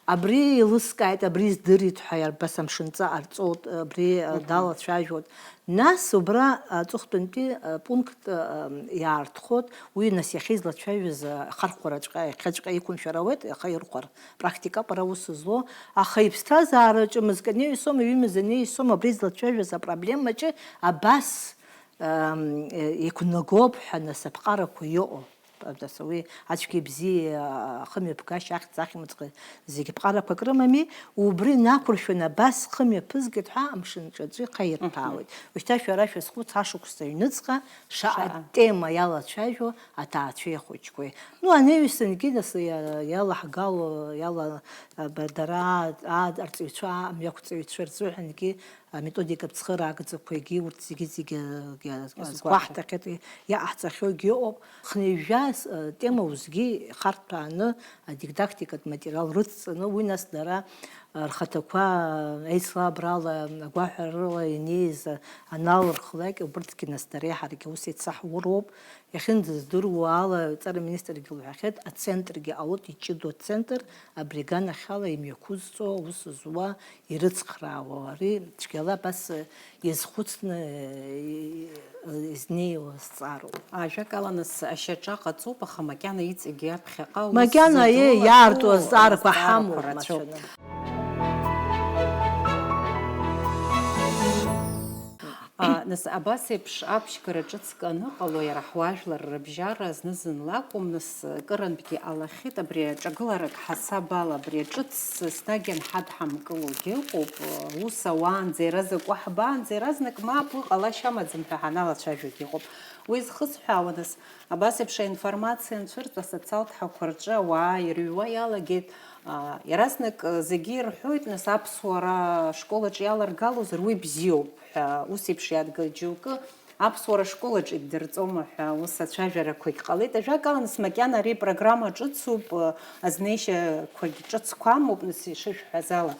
абри еилыскааит, абри здырит ҳәа, иарбас амшынҵа ҟарҵоит, абри, э, далацәажәоит. Нас убра аҵыхәтәантәи, э, пункт, э, иаартхоит, уи нас иахьа излацәажәоз, э, ахархәараҵәҟьа, иахьаҵәҟьа иқәымшәар ауеит, аха ирхәар, практикоуп ара аус злоу, аха иԥсҭазаараҿы мызкы анеиҩсома, ҩымыз анеиҩсома, абри излацәажәоз апроблемаҿы абас, эм, э, иқәнагоуп ҳәа нас аԥҟарақәа иҟоуп. Нас уи ацәгьеи абзиеи, ахымҩаԥгашьа, ахьӡ ахьымӡӷ зегьы ԥҟарақәак рымами, убри инақәыршәаны абас хымҩаԥызгеит ҳәа амшын ҿаҵәы ихаирҭәаауеит. Уажәшьҭа шәара шәазхәыц, ашықәс аҩныҵҟа шаҟа тема иалацәажәо аҭаацәеи ахәыҷқәеи. Ну, анаҩсангьы нас иа-, иалаҳгало, иала-, ба-, дара, аа, арҵаҩцәа, амҩақәҵаҩцәа рзыҳәангьы аметодикатә цхыраагӡақәагьы, урҭ зегьы-зегьы, э, азгәаҳҭахьеит, иаҟаҳҵахьоугьы ыҟоуп. Хынҩажәа, э, тема усгьы ихарҭәааны адидактикатә материал рыцҵаны, уи нас дара, э, рхаҭақәа, э, аицлабрала, агәаҳәарала инеиз, э, аналырхлак, убырҭгьы нас дареи ҳареи ус еицаҳуроуп. Иахьынӡаздыруа ала, аҵара министргьы лҳәахьеит, ацентргьы ҟалоит, иҷыдоу ацентр, абри аганахьала имҩақәызҵо, аус зуа, ирыцхраауа, ари цәгьала абас иазхәыцны, э, изнеиуа азҵаароуп. Ажәакала, нас, ашьаҿа ҟаҵоуп, аха макьана иҵегьы аԥхьаҟа ус макьана, зегьы еи, улаҵәо иаарту азҵаарақәа азҵаарақәа ҳамоуп, рацәоуп. Мацәаны. А, нас, абас еиԥш аԥшьгара ҿыцк аныҟало, иара ҳуаажәлар рыбжьара зны-зынла акәым, нас, кырантәгьы ҟалахьеит, абри аҿагыларак ҳасаб ала, абри аҿыц еснагь анҳадҳамкылогьы ыҟоуп, ус ауаанӡа, иара закәу ҳбаанӡа, иаразнак мап, уи ҟалашьа амаӡам ҳәа ҳаналацәажәогьы ыҟоуп. Уи зхысҳәаауа, нас, абас еиԥш аинформациа анцәырҵ асоциалтә ҳақәа рҿы ауаа ирыҩуа иалагеит, а, иаразнак, а, зегьы ирҳәоит, нас, аԥсуара школаҿ иаларгалозар, уи бзиоуп ҳәа, ус еиԥш иадгылеит џьоукы, аԥсуара школаҿ иддырҵома ҳәа, ус ацәажәарақәагь ҟалеит. Ажәакала, нас, макьана ари апрограмма ҿыцуп, а, азнеишьақәагь ҿыцқәа амоуп, нас, ишышәҳәаз ала.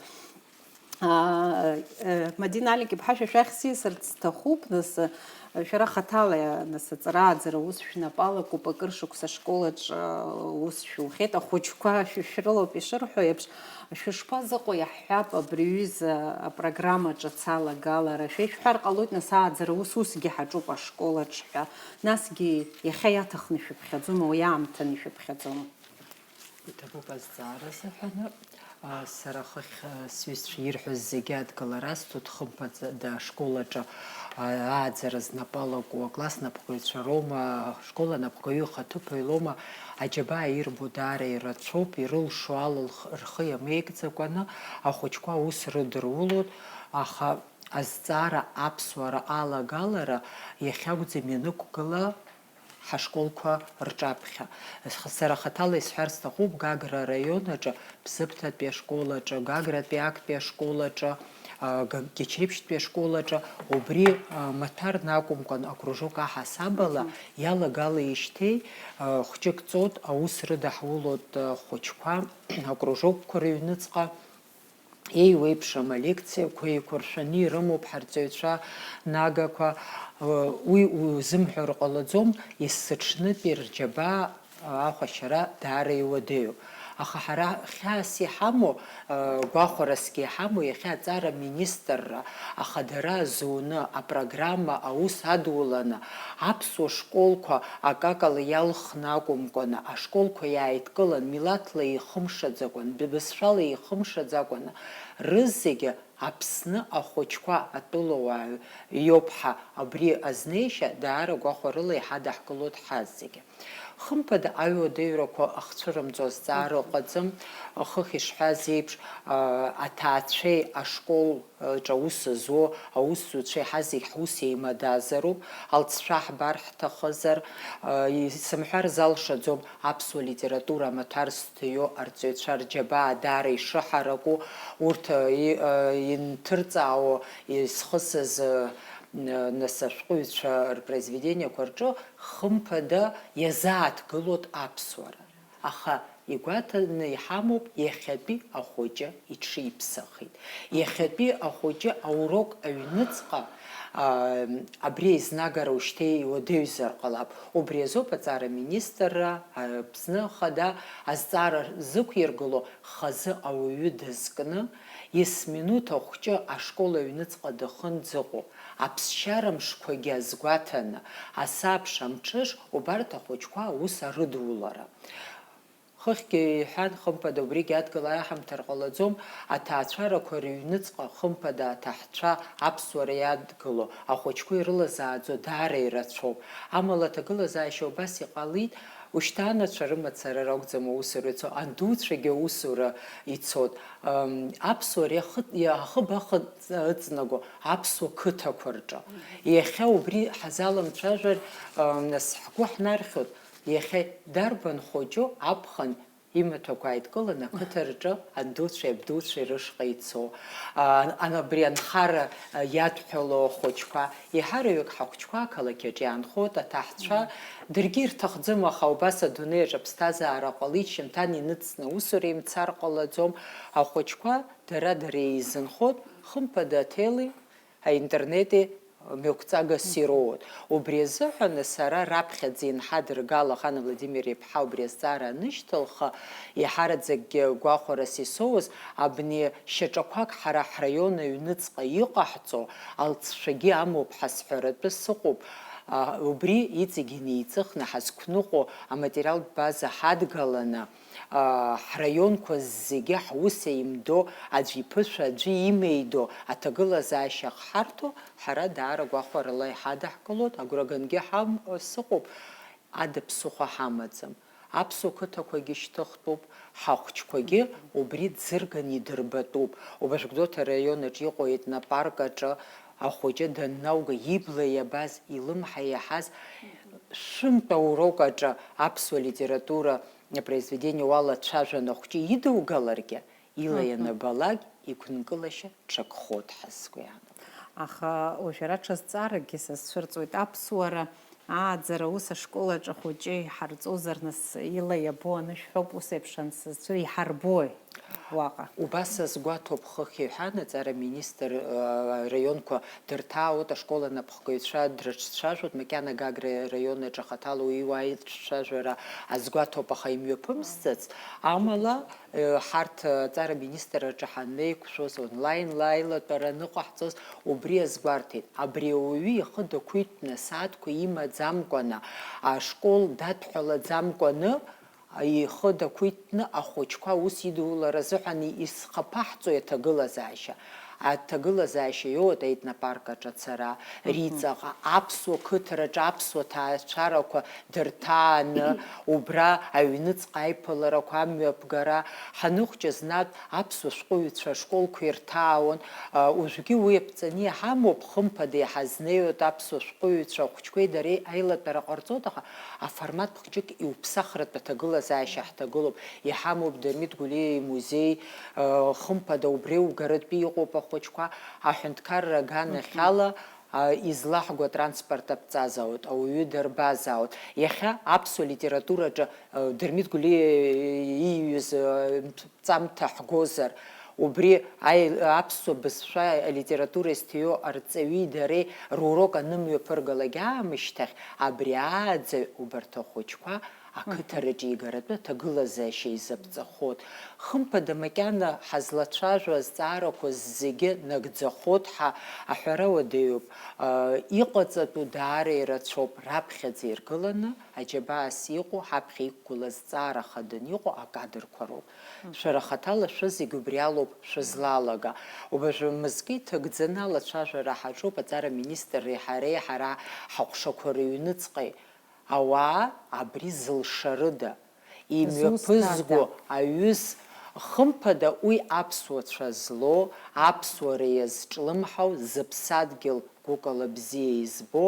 Аа, э, Мадина Алик-иԥҳа, шәа шәахь сисырц сҭахуп, нас, э, шәара хаҭала, нас, аҵара-ааӡара ус шәнапы алакуп, акыр шықәса ашколаҿ, э, ус шәухьеит, ахәыҷқәа шәышәрылоуп ишырҳәо еиԥш, шәышԥазыҟоу, иаҳҳәап, абри аҩыза апрограмма ҿыц алагалара, шәа ишәҳәар ҟалоит, нас, ааӡара ус усгьы ҳаҿуп ашколаҿ ҳәа, насгьы иахьа иаҭахны ишәыԥхьаӡома, уи аамҭаны ишәыԥхьаӡома? Иҭабуп азҵаара азыҳәаны. А, сара хыхь, а, сҩызцәа ирҳәоз зегьы адгылара асҭоит, хымԥада, ашкол аҿы, а, ааӡара знапы алаку акласс напхгаҩцәа роума, ашкол анапхгаҩы ихаҭыԥуаҩ лоума, аџьабаа ирбо даара ирацәоуп, ирылшо ала лх-, рхы иамеигӡакәаны ахәыҷқәа аус рыдырулоит, аха азҵаара аԥсуара алагалара иахьакәӡам ианықәгыла, ҳашколқәа рҿаԥхьа. Сара хаҭала исҳәар сҭахуп, Гагра араион аҿы, Бзыԥҭатәи ашкол аҿы, Гагратәи актәи ашкол аҿы, Гечеиԥшьтәи ашкол аҿы убри маҭәарны акәымкәан, акружок аҳасабала иалагалеижьҭеи хәҷык ҵоит, аус рыдаҳулоит ахәыҷқәа акружокқәа рыҩныҵҟа. Еиуеиԥшым алекциақәа еиқәыршәаны ирымоуп ҳарҵаҩцәа нагақәа. Уи узымҳәар ҟалаӡом, есыҽнытәи рџьабаа ахәашьара даара иуадаҩуп. Аха ҳара хьаас иҳамоу, гәахәарасгьы иҳамоу, иахьа аҵара министрра ахадара азуны, апрограмма аус адуланы, аԥсуа школқәа акакала иалхны акәымкәаны, ашколқәа иааидкылан, милаҭла еихымшаӡакәан, бызшәала еихымшаӡакәаны, рызегьы Аԥсны ахәыҷқәа атәылауаа иоуп ҳәа абри азнеишьа даара гәахәарыла иҳадаҳкылоит ҳазегьы. Хымԥада, аҩуадаҩрақәа ахцәырымҵуа зҵаара ыҟаӡам. Хыхь ишҳәаз еиԥш, а, аҭаацәеи ашкол аҿы аус зуо аусзуҩцәеи ҳазегь ҳус еимадазароуп. Алҵшәа ҳбар ҳҭахызар, а, исымҳәар залшаӡом, аԥсуа литература амаҭәар зҭиуа арҵаҩцәа рџьабаа даара ишыҳараку, урҭ, а, и-, а, инҭырҵаауа изхысыз, а, н-, нас ашәҟәыҩҩцәа рпроизведениақәа рҿы хымԥада иазааҭгылоит аԥсуара. Аха игәаҭаны иҳамоуп, иахьатәи ахәыҷы иҽиԥсахит. Иахьатәи ахәыҷы аурок аҩныҵҟа, аа, абри аизнагара ушьҭа иуадаҩзар ҟалап. Убри азоуп аҵара министрра, Аԥсны Ахада азҵаара зықәиргыло, хазы ауаҩы дызкны, есминуҭ ахәҷы ашкол аҩныҵҟа дахын дзыҟоу, аԥсшьара мшқәагьы азгәаҭаны, асабша, амҽыш, убарҭ ахәыҷқәа аус арыдулара. Хыхьгьы иҳәан, хымԥада, убригь адгыла иаҳамҭар ҟалаӡом, аҭаацәарақәа рыҩныҵҟа хымԥада аҭаҳцәа аԥсуара иадгыло, ахәыҷқәа ирылазааӡо даара ирацәоуп. Амала аҭагылазаашьа убас иҟалеит, ушьҭа анацәа рымацара ракәӡам аусура ицо, андуцәагьы аусура ицот. Ам, аԥсуара иахы-, иахыбаха ыҵ-, ыҵнаго аԥсуа қыҭақәа рҿы. Иахьа убри ҳазаламцәажәар, ам, нас ҳгәы ҳнархьуеит, иахьа дарбан хәыҷу аԥхын имаҭәақәа ааидкыланы ақыҭа рҿы андуцәеи абдуцәеи рышҟа ицо, а, ан-, абри анхара, а, иадҳәало ахәыҷқәа, еиҳараҩык ҳахәҷқәа ақалақь аҿы иаанхоит, аҭаҳцәа, даргьы ирҭахӡам, аха убас адунеи аҿы аԥсҭазаара ҟалеит, шьамҭан иныҵны аусура имцар ҟалаӡом, ахәыҷқәа дара-дара еизынхоит, хымԥада ателеи, аинтернети мҩақәҵагас ироуеит. Убри азыҳәан сара раԥхьаӡа инҳадыргало, Хана Владимир-иԥҳа убри азҵаара анышьҭылха, еиҳараӡакгьы гәахәарас исоуз, абни шьаҿақәак ҳара ҳраион аҩныҵҟа иҟаҳҵо алҵшәагьы амоуп ҳәа сҳәаратәы сыҟоуп. А, убри иҵегь инеиҵыхны ҳазқәныҟәо аматериалтә база ҳадгаланы, аа, ҳраионқәа зегьы ҳус еимдо, аӡә иԥышәа аӡәы имеидо аҭагылазаашьа ахҳарҭо, ҳара даара гәахәарыла иҳадаҳкылоит, агәра гангьы ҳам-, сыҟоуп, ада ԥсыхәа ҳамаӡам. Аԥсуа қыҭақәагьы шьҭыхтәуп, ҳахәҷқәагьы убри ӡырган идырбатәуп. Убас Гәдоуҭа араионаҿ иҟоу аетнопарк аҿы ахәыҷы даннауга, ибла иабаз, илымҳа иаҳаз, шәынтә аурок аҿы аԥсуа литература апроизведение уалацәажәан ахәҷы идугаларгьы, ила Мгм. ианабалак, игәынкылашьа ҽакхоит ҳәа сгәы иаанагоит. Аха уажә ара ҽазҵааракгьы сазцәырҵуеит. Аԥсуара ааӡара ус ашкол аҿы ахәыҷы иҳарҵозар, нас ила иабо анышә ҳәоуп, ус еиԥш ансызцәыр иҳарбои уаҟа? Убас сазгәаҭоуп, хыхь иҳәан, аҵара министр, э, араионқәа дырҭаауеит, ашкол анапхгаҩцәа дрыҿцәажәоит, макьана Гагра араион аҿы хаҭала уи уааицәажәара азгәаҭоуп, аха имҩаԥымсӡац. Амала, э, ҳарҭ аҵара министр аҿы ҳанеиқәшәоз, онлайн-ла аилатәара аныҟаҳҵоз, убри азгәарҭеит. Абри ауаҩы ихы дақәиҭны, асааҭқәа имаӡамкәаны, ашкол дадҳәалаӡамкәаны, ихы дақәиҭны ахәыҷқәа аус идулара азыҳәан исхаԥаҳҵои аҭагылазаашьа? Аҭагылазаашьа иоуеит аетнопарк аҿы ацара, Мгм. Риҵаҟа, аԥсуа қыҭараҿы аԥсуа ҭаацәарақәа дырҭааны, убра аҩныҵҟа аиԥыларақәа, амҩаԥгара, ҳаныхәҷыз, нас аԥсуа шәҟәыҩҩцәа ашколқәа ирҭаауан. А, уажәгьы уи аԥҵаны иҳамоуп, хымԥада иҳазнеиуеит аԥсуа шәҟәыҩҩцәа ахәыҷқәеи дареи аилатәара ҟарҵоит, аха аформат хәҷык иуԥсахратә аҭагылазаашьа ҳҭагылоуп. Иҳамоуп Дырмит Гәлиа имузеи, э, хымԥада убри угаратәы иҟоуп Ахәыҷқәа аҳәынҭқарра аганахьала, а, излаҳго атранспорт аԥҵазаауеит, ауаҩы дарбазаауеит. Иахьа аԥсуа литератураҿы, а, Дырмит Гәлиа ииҩыз, а, ҵамҭа ҳгозар, убри аи-, аԥсуа бызшәа алитература изҭиуа арҵаҩи дареи рурок анымҩаԥыргалак аамышьҭахь, абри ааӡаҩ убарҭ ахәыҷқәа ақыҭараҿы игаратәы аҭагылазаашьа изаԥҵахот. Хымԥада, макьана ҳазлацәажәо азҵаарақәа зегьы нагӡахот ҳәа аҳәара уадаҩуп. Иҟаҵатәу даара ирацәоуп, раԥхьаӡа иргыланы, аџьабаас иҟоу, ҳаԥхьа иқәгылаз зҵаара хаданы иҟоу акадрқәа роуп. Шәара хаҭала шәызегь убри алоуп шәызлалага. Убыржәы мызкы иҭагӡаны алацәажәара ҳаҿуп аҵара министрреи ҳареи, ҳара ҳаҟәшақәа рыҩныҵҟеи. Ауаа абри зылшарыда? Имҩаԥызго аҩыс, хымԥада, уи аԥсуацәа злоу, аԥсуара иазҿлымҳау, зыԥсадгьыл гәыкала бзиа избо,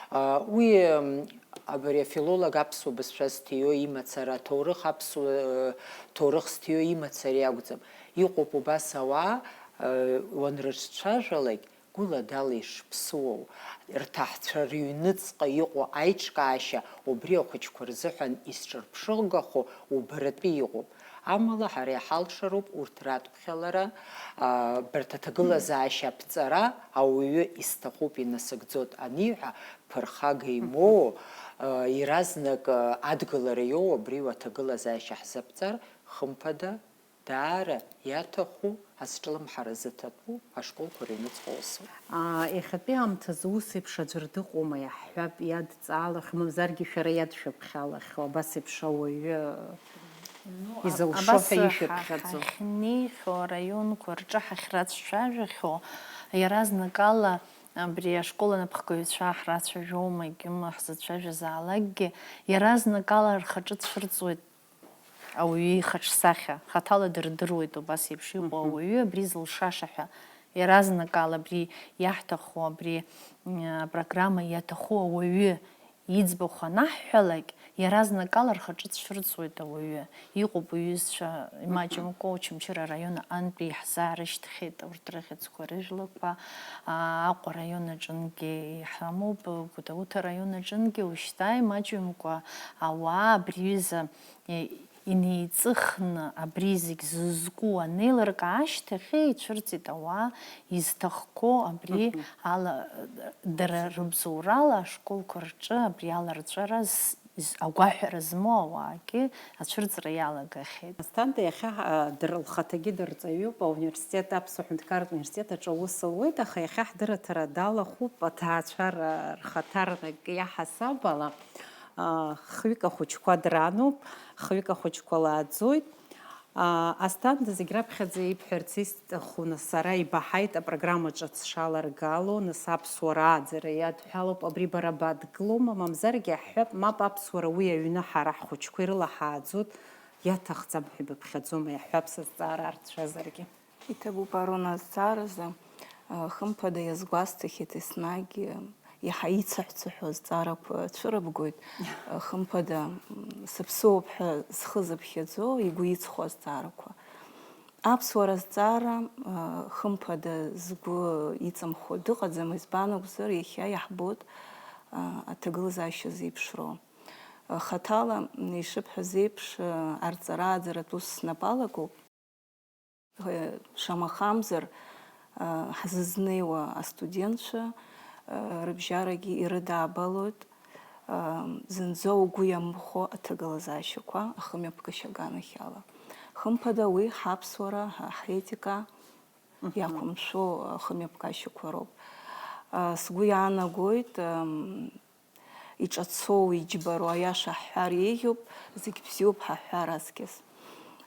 а, уи, м, абри афилолог аԥсуа бызшәа зҭиуа имацара, аҭоурых аԥсуа, э, ҭоурых зҭиуа имацара иакәӡам. Иҟоуп убас ауаа, э, уанрыҿцәажәалак, гәыла-дала ишԥсуоу, рҭаҳцәа рыҩныҵҟа иҟоу аиҿкаашьа убри ахәыҷқәа рзыҳәан изҿырԥшыгахо убаратәы иҟоуп. Амала ҳара иҳалшароуп урҭ радԥхьалара, а, барҭ аҭагылазаашьа аԥҵара, ауаҩы исҭахуп, инасыгӡоит аниҳәа, ԥырхага имоуа, а, иаразнак, а, адгылара иоуа абри аҭагылазаашьа ҳзаԥҵар, хымԥада, даара иаҭаху, азҿлымҳара зыҭатәу ашколқәа рыҩныҵҟа усуп. Аа, иахьатәи аамҭазы ус еиԥш аӡәыр дыҟоума, иаҳҳәап, иадҵаалахьоу, мамзаргьы шәара иадшәыԥхьалахьоу, абас еиԥш ауаҩы изылшо ҳәа ишәыԥхьаӡо? Ҳахьнеихьоу араионқәа рҿы ҳахьрацәажәахьоу, иаразнакала абри ашкол анапхгаҩцәа ҳрацәажәома, егьыма ҳзыцәажәазаалакгьы, иаразнакала рхаҿы цәырҵуеит. Ауаҩы ихаҿсахьа, хаҭала дырдыруеит убас еиԥш иҟоу ауаҩы абри зылшаша ҳәа. Иаразнакала абри иаҳҭаху, абри, м, апрограмма иаҭаху ауаҩы иӡбахә анаҳҳәалак, иаразнакала рхаҿы цәырҵуеит ауаҩы. Иҟоуп уҩызцәа, имаҷымкәа Очамчыра араион аҟынтәи иаҳзаарышьҭхьеит, урҭ рыхьӡқәа, рыжәлақәа, а, Аҟәа араион аҿынгьы иҳамоуп, Гәдоуҭа араион аҿынгьы, ушьҭа имаҷымкәа ауаа абри аҩыза, е, инеиҵыхны абри зегь зызку анеилыркаа ашьҭахь, ицәырҵит ауаа изҭахқәоу абри ала, дара рыбзоурала ашколқәа рҿы абри аларҵәара з-, з-, агәаҳәара змоу ауаагьы ацәырҵра иалагахьеит. Асҭанда иахьа, а, дара лхаҭагьы дырҵаҩуп, ауниверситет, Аԥсуа ҳәынҭқарратә университет аҿы аус луеит, аха иахьа ҳдырраҭара далахәуп аҭаацәара рхаҭарнак иаҳасаб ала. Хҩык ахәыҷқәа дрануп, хҩык ахәыҷқәа лааӡоит. Асҭанда зегь раԥхьаӡа ибҳәарц исҭаху, нас, сара ибаҳаит апрограмма ҿыц шаларгало, нас, аԥсуара ааӡара иадҳәалоуп, абри бара бадгылома, мамзаргьы аҳәҳәап, мап, аԥсуара уи аҩны ҳара ҳхәыҷқәа ирылаҳааӡоит, иаҭахӡам ҳәа ибыԥхьаӡома, иаҳҳәап, сызҵаара арцәазаргьы. Иҭабуп, Арона, азҵааразы, а, хымԥада, иазгәасҭахьеит еснагь, а, иаҳа ицаҳәцаҳәо азҵаарақәа цәырыбгоит. А, хымԥада, м, сыԥсуоуп ҳәа зхы зыԥхьаӡо, игәы иҵхо азҵаарақәа. Аԥсуара азҵаара, а, хымԥада, згәы иҵамхо дыҟаӡам, избан акәзар, иахьа иаҳбоит, а, аҭагылазаашьа зеиԥшроу. А, хаҭала, м, ишыбҳәаз еиԥш, а, арҵара-ааӡаратә ус снапы алакуп. Шамахамзар, ҳзызнеиуа астудентцәа рыбжьарагьы ирыдаабалоит зынӡа угәы иамыхәо аҭагылазаашьақәа ахымҩаԥгашьа аганахьала. Хымԥада, уи ҳаԥсуара, ҳетика иақәымшәо ахымҩаԥгашьақәа роуп. Сгәы иаанагоит, иҿацоу, иџьбароу, аиаша ҳҳәар еиӷьуп, зегь бзиоуп ҳаҳҳәар аҵкьыс.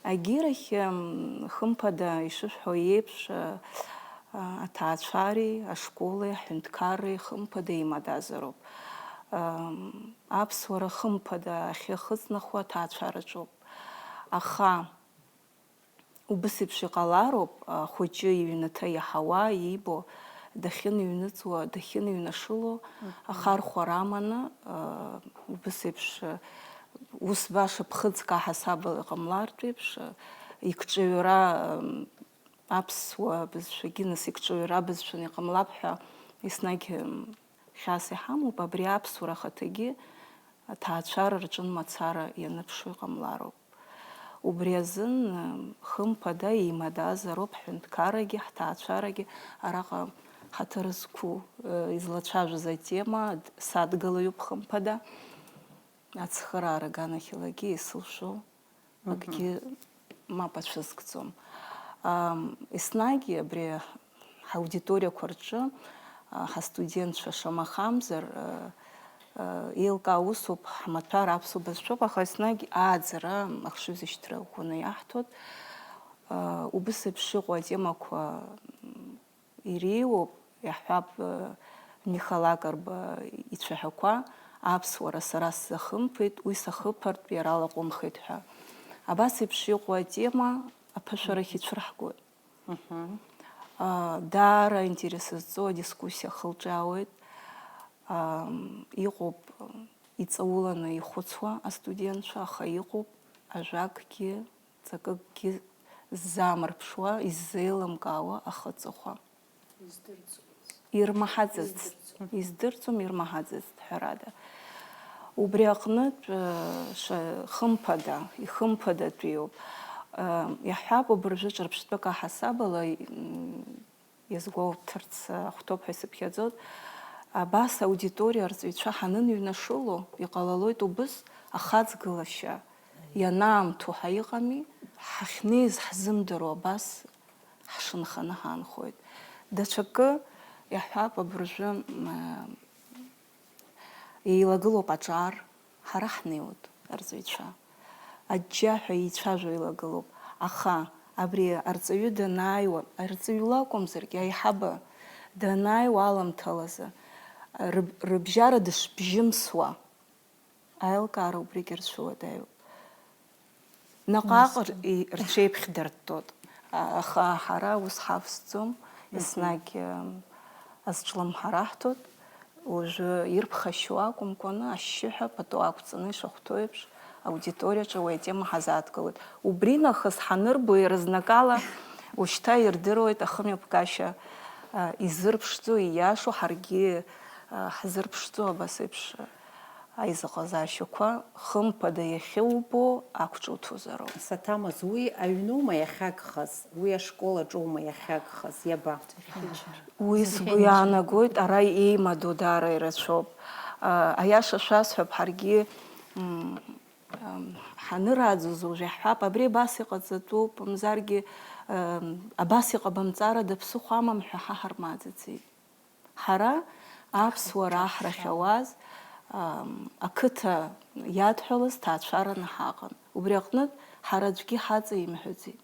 Агьирахь, м, хымԥада, ишышәҳәо еиԥш, а, а, аҭаацәареи ашколи аҳәынҭқарреи хымԥада имадазароуп. Ам, аԥсуара хымԥада ахьы ахыҵнахуа аҭаацәараҿоуп. Аха Убыс еиԥш иҟалароуп, ахәыҷы иҩнаҭа иаҳауа, иибо, дахьыныҩныҵуа, дахьыныҩнашыло, ахархәара аманы, убыс еиԥш, ус баша ԥхыӡк аҳасабала иҟамлартә еиԥш, икҿаҩра, аԥсуа бызшәагьы, нас, икҿыҩра бызшәаны иҟамлап ҳәа еснагь, м, хьаас иҳамоуп, абри аԥсуара ахаҭагьы аҭаацәара рҿын мацара ианыԥшу иҟамлароуп. Убри азын, м, хымԥада, еимадазароуп ҳҳәынҭқаррагьы, ҳҭаацәарагьы араҟа ҳаҭыр зқәу, э, излацәажәоз атема д-, садгылаҩуп хымԥада. Ацхыраара аганахьалагьы исылшо Мгм. акгьы мап ацәызкӡом. Ам, еснагь абри ҳаудиториақәа рҿы, а, ҳастудентцәа шамахамзар, а, а, еилкаау усуп, ҳмаҭәар аԥсуа бызшәоуп, аха еснагь ааӡара, ахшыҩзышьҭра ӷәӷәаны иаҳҭоит. А, убыс еиԥш иҟоу атемақәа, м, иреиуоуп, иаҳҳәап, э, Михал Акрба ицәаҳәақәа, аԥсуара сара сзахымԥеит, уи сахыԥартә иара лаҟәымхеит ҳәа. Абас еиԥш иҟоу атема аԥышәарахь ицәырҳгоит. Мгм. А, даара аинтерес зҵоу адискуссиа ахылҿиаауеит. Ам, иҟоуп, иҵауланы ихәыцуа астудентцәа, аха иҟоуп ажәакгьы ҵакыкгьы ззаамырԥшуа, иззеилымкаауа ахы-аҵыхәа. Издырӡомызт. Ирмаҳаӡацт, Издырӡом. Издырӡом, ирмаҳаӡацт, ҳәарада. Убри аҟнытә, э, ша-, хымԥада, ихымԥадатәиуп. Э, иаҳҳәап, абыржәы ҿырԥштәык аҳасабала, м, иазгәоуҭарц ахәҭоуп ҳәа исыԥхьаӡоит. Абас аудиториа арҵаҩцәа ҳаныҩнашыло, иҟалалоит убыс ахаҵгылашьа ианаамҭоу ҳәа иҟами, ҳахьнеиз ҳзымдыруа абас ҳшынханы ҳаанхоит. Даҽакы иаҳҳәап, абыржәы, м, еилагылоуп аҿар, ҳара ҳнеиуеит, арҵаҩцәа. Аџьџьаҳәа еицәажәо еилагылоуп, аха абри арҵаҩы данааиуа, арҵаҩы лакәымзаргьы, аиҳабы данааиуа аламҭалазы, рыб-, рыбжьара дышбжьымсуа, аилкаара убригь рцәыуадаҩуп. Наҟ-ааҟ р-, и-, рҽеиԥхьдырттоит. А-, аха ҳара ус ҳавсӡом, Мгм. еснагь, м, азҿлымҳара ҳҭоит. Уажәы ирԥхашьо акәымкәаны, ашьшьыҳәа пату ақәҵаны ишахәҭоу еиԥш, аудиториаҿы уи атема ҳазааҭгылоит. Убри нахыс ҳанырбо, иаразнакала ушьҭа ирдыруеит ахымҩаԥгашьа, а, изырԥшӡо, ииашоу, ҳаргьы, а, ҳзырԥшӡо абас еиԥш, а, аизыҟазаашьақәа, хымԥада иахьубо ақәҿуҭозароуп. Саҭамыз, уи аҩноума иахьагхаз, уи ашкол аҿоума иахьагхаз, иаба? Уи сгәы иаанагоит, ара еимадоу даара ирацәоуп. А, аиаша шәасҳәап, ҳаргьы, м, ам, ҳанырааӡоз уажә иаҳҳәап, абри абас иҟаҵатәуп, мамзаргьы, ам, абас иҟабымҵарада, ԥсыхәа амам ҳәа ҳа ҳармаӡаӡеит. Ҳара аԥсуара аҳрахь ауаз, ам, ақыҭа иадҳәалаз ҭаацәараны ҳаҟан. Убри аҟнытә ҳара аӡәгьы ҳаҵаимҳәаӡеит,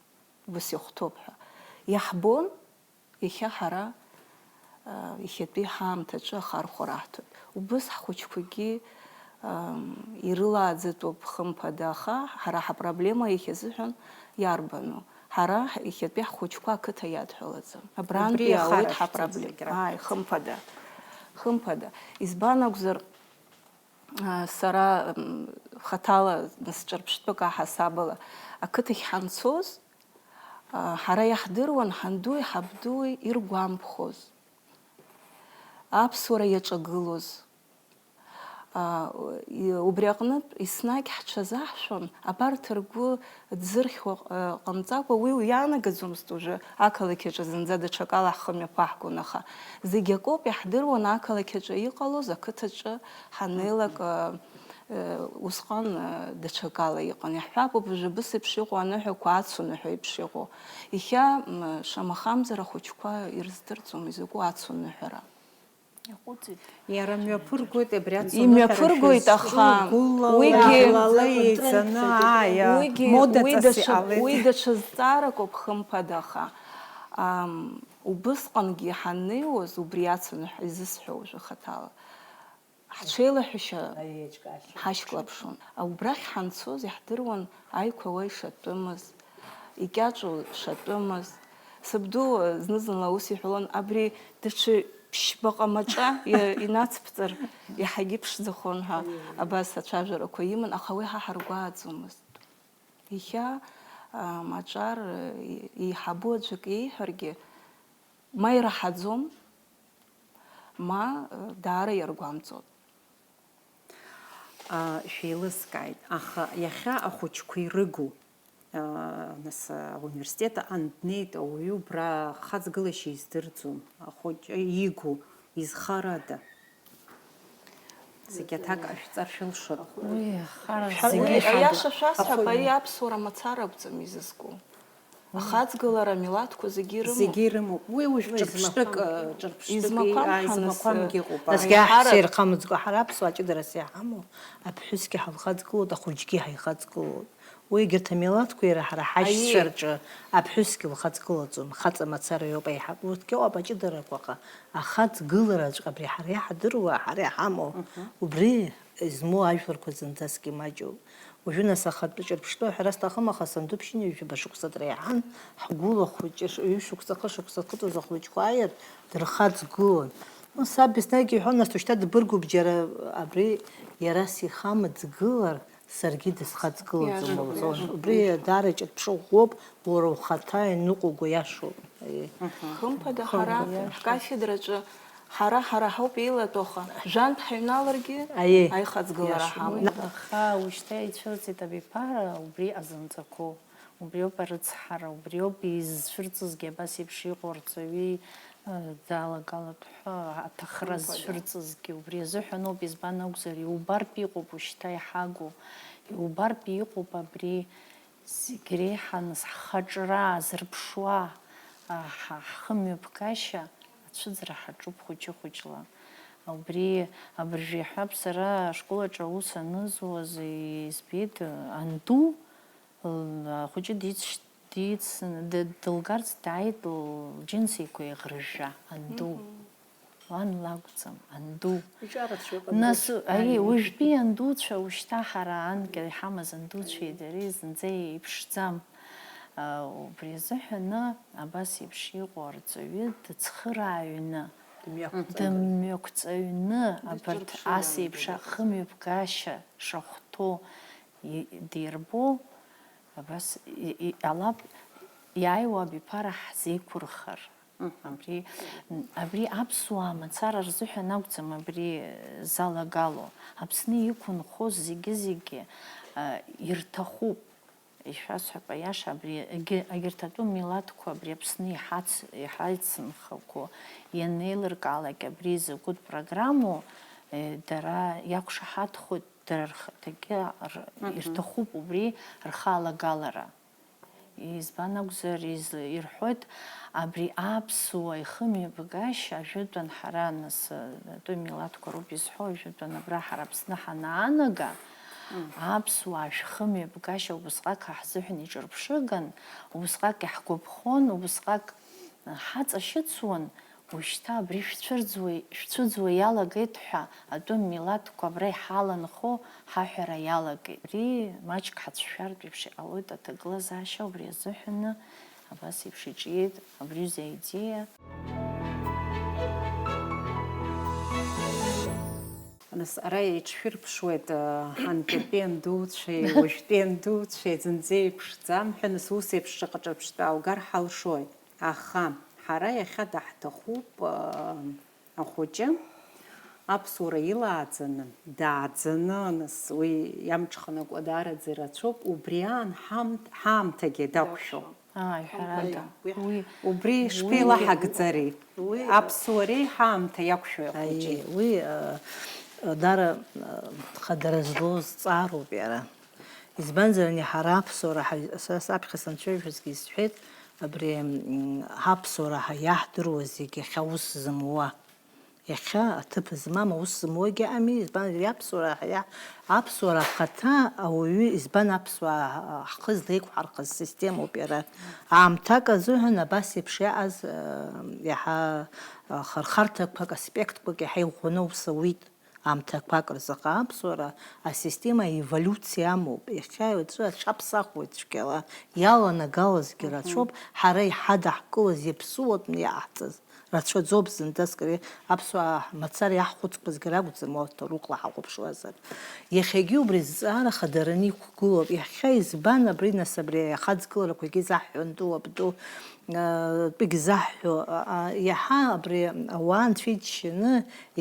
убас ихәҭоуп ҳәа. Иаҳбон, иахьа ҳара, а, иахьатәи ҳаамҭаҿы ахархәа раҳҭоит. Убыс ҳхәыҷқәагьы, ам, ирылааӡатәуп хымԥада, аха ҳара ҳапроблема иахьазыҳәан иарбану? Ҳара ҳ-, иахьатәи ҳхәыҷқәа ақыҭа иадҳәалаӡам. Абрантәи Убри иаауеит ахарахьтәи ҳапроблема. зегь раԥхьаӡа. Ааи, хымԥада. Хымԥада. Избан акәзар, а, сара, м, хаҭала нас ҿырԥштәык аҳасабала ақыҭахь ҳанцоз, а, ҳара иаҳдыруан ҳандуи ҳабдуи иргәамԥхоз, аԥсуара иаҿагылоз. А, и-, убри аҟнытә еснагь ҳҽазаҳшәон, абарҭ ргәы ӡырхьуа, а, ҟамҵакәа, уи уиаанагаӡомызт уажәы, ақалақь аҿы зынӡа даҽакала ҳхы мҩаԥаҳгон, аха зегь акоуп, иаҳдыруан ақалақь аҿы иҟалоз, ақыҭаҿы ҳаннеилак, а, э, усҟан, а, даҽакала иҟан. Иаҳҳәап, уажәы абыс еиԥш иҟоу аныҳәақәа ацу ныҳәа еиԥш иҟоу. Иахьа, м, шамахамзар ахәыҷқәа ирыздырӡом изакәу ацу ныҳәара. Иаҟәыҵит. Иара мҩаԥыргоит абри ацу ныҳәара Имҩаԥыргоит, шәызҿу, аха гәыла уигьы уаала еицаны, ааи, уигьы, модаҵас уи даҽа, иҟалеит. Уи даҽа зҵаарак ауп, хымԥада, аха, ам, убысҟангьы ҳаннеиуаз, убри ацу ныҳәа изысҳәо уажәы хаҭала, ҳҽеилаҳәашьа Аиеиҿкаашьа. Ҳашьклаԥшуан. Убрахь ҳанцоз иаҳдыруан аиқәа уа ишатәымыз, икьаҿу шатәымыз. Сабду, э, зны-зынла ус иҳәалон, абри даҽа ԥшьбаҟа маҿа иа-, инацԥҵар иаҳагьы ԥшӡахон ҳәа абас ацәажәарақәа иман, аха уи ҳа ҳаргәааӡомызт. Иахьа, Маҿар еиҳабу аӡәык иеиҳәаргьы, ма ираҳаӡом, ма даара иаргәамҵуан. Шәеилыскааит, аха иахьа ахәыҷқәа ирыгу, нас ауниверситет аҟны днеит, ауаҩы убра хаҵгылашьа издырӡом, ахәыҷы игу, изхарада? Зегь аҭак ҟашәҵар шәылшоит. Уи ахара зегьы иҳадуп. Аиаша шәасҳәап, ари аԥсуара мацара акәӡам изызку. Ахаҵгылара амилаҭқәа зегьы ирымоуп. Зегьы ирымоуп. Уи уажә ҿырԥштәык, ҿырԥштәык, измақәамҳа, измақәамгьы ыҟоуп. Нас иаҳ-, сеирхамыӡго ҳара аԥсуаа ҷыдарас иаҳамоу, аԥҳәысгьы ҳалхаҵгылоит, ахәыҷгьы ҳаихаҵгылоит. Уи егьырҭ амилаҭқәа иара ҳара ҳашьцәа рҿы аԥҳәысгьы лхаҵгылаӡом, хаҵа мацара иоуп аиҳаб. Урҭгьы ыҟоуп аҷыдарақәа, аха ахаҵгылараҵәҟьа абри ҳара иаҳдыруа, ҳара иҳамоу, убри измоу ажәларқәа зынӡаск имаҷуп. Уажәы нас ахатәы ҿырԥштәы аҳәара сҭахым, аха санду ԥшьынҩажәаба шықәса дреиҳан, ҳгәыла хәыҷы ҩышықәса, хышықәса ахыҵуаз ахәыҷқәа ааир, дырхаҵгылон. Саб еснагь иҳәон, нас ушьҭа дбыргуп, џьара абри иара сихамыӡгылар, саргьы дысхаҵгылаӡом, иашоуп, лҳәон. Иашоуп. Убри даара ҿырԥшы ӷәӷәоуп, уара ухаҭа ианыҟәуго иашоуп. Хымԥада, ҳара ҳкафедраҿы ҳара ҳара ҳауп еилатәоу, аха жәантә ҳаҩналаргьы аихаҵгылара ҳамоуп. Аха ушьҭа ицәырҵит абиԥара убри азынҵақәоу, убриоуп арыцҳара, убриоуп изцәырҵызгьы абас еиԥш иҟоу арҵаҩы далагалатәҳәа аҭахра зцәырҵызгьы, убри азыҳәаноуп, избан акәзар, иубартә иҟоуп ушьҭа иҳагу, иубартә иҟоуп абри зегь реиҳа нас ҳхаҿра зырԥшуа, ҳа-, ҳхымҩаԥгашьа ацәыӡра ҳаҿуп хәыҷы-хәыҷла. Убри абыржәы иаҳҳәап, сара ашкол аҿы аус анызуаз избеит, анду, Ахәыҷы дицшь-, дицны, ды-, дылгарц дааит лџьынс еиқәа еиӷрыжәжәа, анду. Лан лакәӡам, анду. Иҿарацәоуп, анду. Нас, аиеи, уажәтәи андуцәа, ушьҭа ҳара анкьа иҳамаз андуцәеи дареи зынӡа еиԥшӡам. А, убри азыҳәаны абас еиԥш иҟоу арҵаҩы дыцхырааҩны, дымҩақәҵаҩны, дымҩақәҵаҩны абарҭ ас еиԥш ахымҩаԥгашьа шахәҭоу и-, дирбо, Абас и-, иҟалап, иааиуа абиԥара ҳзеиқәырхар. Абри, абри аԥсуаа мацара рзыҳәан акәӡам абри залагалоу. Аԥсны иқәынхоз зегьы-зегьы, а, ирҭахуп. Ишәасҳәап аиаша, абри егьы-, егьырҭ атәым милаҭқәа абри Аԥсны иҳац-, иҳаицынхақәо ианеилыркаалак абри закәытә программоу, э, дара иақәшаҳаҭхоит. Дара рхаҭагьы р-, ирҭахуп убри рхалагалара. Избан акәзар, из-, ирҳәоит, абри аԥсуа ихымҩаԥгашьа ажәытәан ҳара, нас, атәым милаҭқәа роуп изҳәо, ажәытәан абра ҳара Аԥсны ҳанаанага, аԥсуаа шәхымҩаԥгашьа убысҟак ҳзыҳәан иҿырԥшыган, убысҟак иаҳгәаԥхон, убысҟак ҳаҵашьыцуан, ушьҭа абри шәцәырӡуа, шәцәыӡуа иалагеит ҳәа атәым милаҭқәа абра иҳаланхо ҳаҳәара иалагеит. Абри маҷк ҳацәшәартә еиԥш иҟалоит аҭагылазаашьа, убри азыҳәаны абас еиԥш иҿиеит абри аҩыза аидеиа. Нас ара иҽшәырԥшуеит, ҳантәатәи андуцәеи уажәтәи андуцәеи зынӡа еиԥшӡам ҳәа, нас ус еиԥш шаҟа ҿырԥштәы ааугар ҳалшоит. Аха ҳара иахьа даҳҭахуп, ахәыҷы аԥсуара илааӡаны, дааӡаны, нас уи иамҽханакуа даараӡа ирацәоуп, убри аан ҳамт-, ҳаамҭагьы дақәшәо. Ааи, ҳәарада. Уи, уи, убри шԥеилаҳагӡари? Уи, аԥсуареи ҳаамҭа иақәшәо ахәыҷи. Аиеи, уи, а, а, даара, а, хадара злоу зҵаароуп иара. Избанзар, ани ҳара аԥсуара ҳаҩ-, са саԥхьа санцәажәозгьы исҳәеит, абри, м, ҳаԥсуара ҳа-, иаҳдыруа зегьы иахьа ус зымуа. Иахьа аҭыԥ змам аус зымуагьы ами, избан, ари аԥсуара ҳа-, иаҳ-, аԥсуара ахаҭа ауаҩы, избан аԥсуаа ҳхы злеиқәҳархаз системоуп иара. Аамҭак азыҳәан абас еиԥш иааз, э, иаҳа, э, хырхарҭақәак, аспектқәак иаҳа иӷәӷәаны аус ауит. Аамҭақәак рзы, аха аԥсуара асистема аеволиуциа амоуп. Иахьа уаҵәы аҽаԥсахуеит цәгьала, иаланагалазгьы рацәоуп, ҳара иҳадаҳкылаз иаԥсуатәны иаҳҵаз. Рацәаӡоуп зынӡаск ари аԥсуаа мацара иаҳхәыцқәазгьы ракәӡам, урҭ ҭоурыхла ҳахәаԥшуазар. Иахьагьы убри зҵаара хадараны иқәгылоуп. Иахьа избан абри, нас, абри ахаҵгыларақәагьы заҳҳәон, ду, абду, а, тәыгь заҳҳәо, а, а, иаҳа абри ауаа анцәа иџьшьаны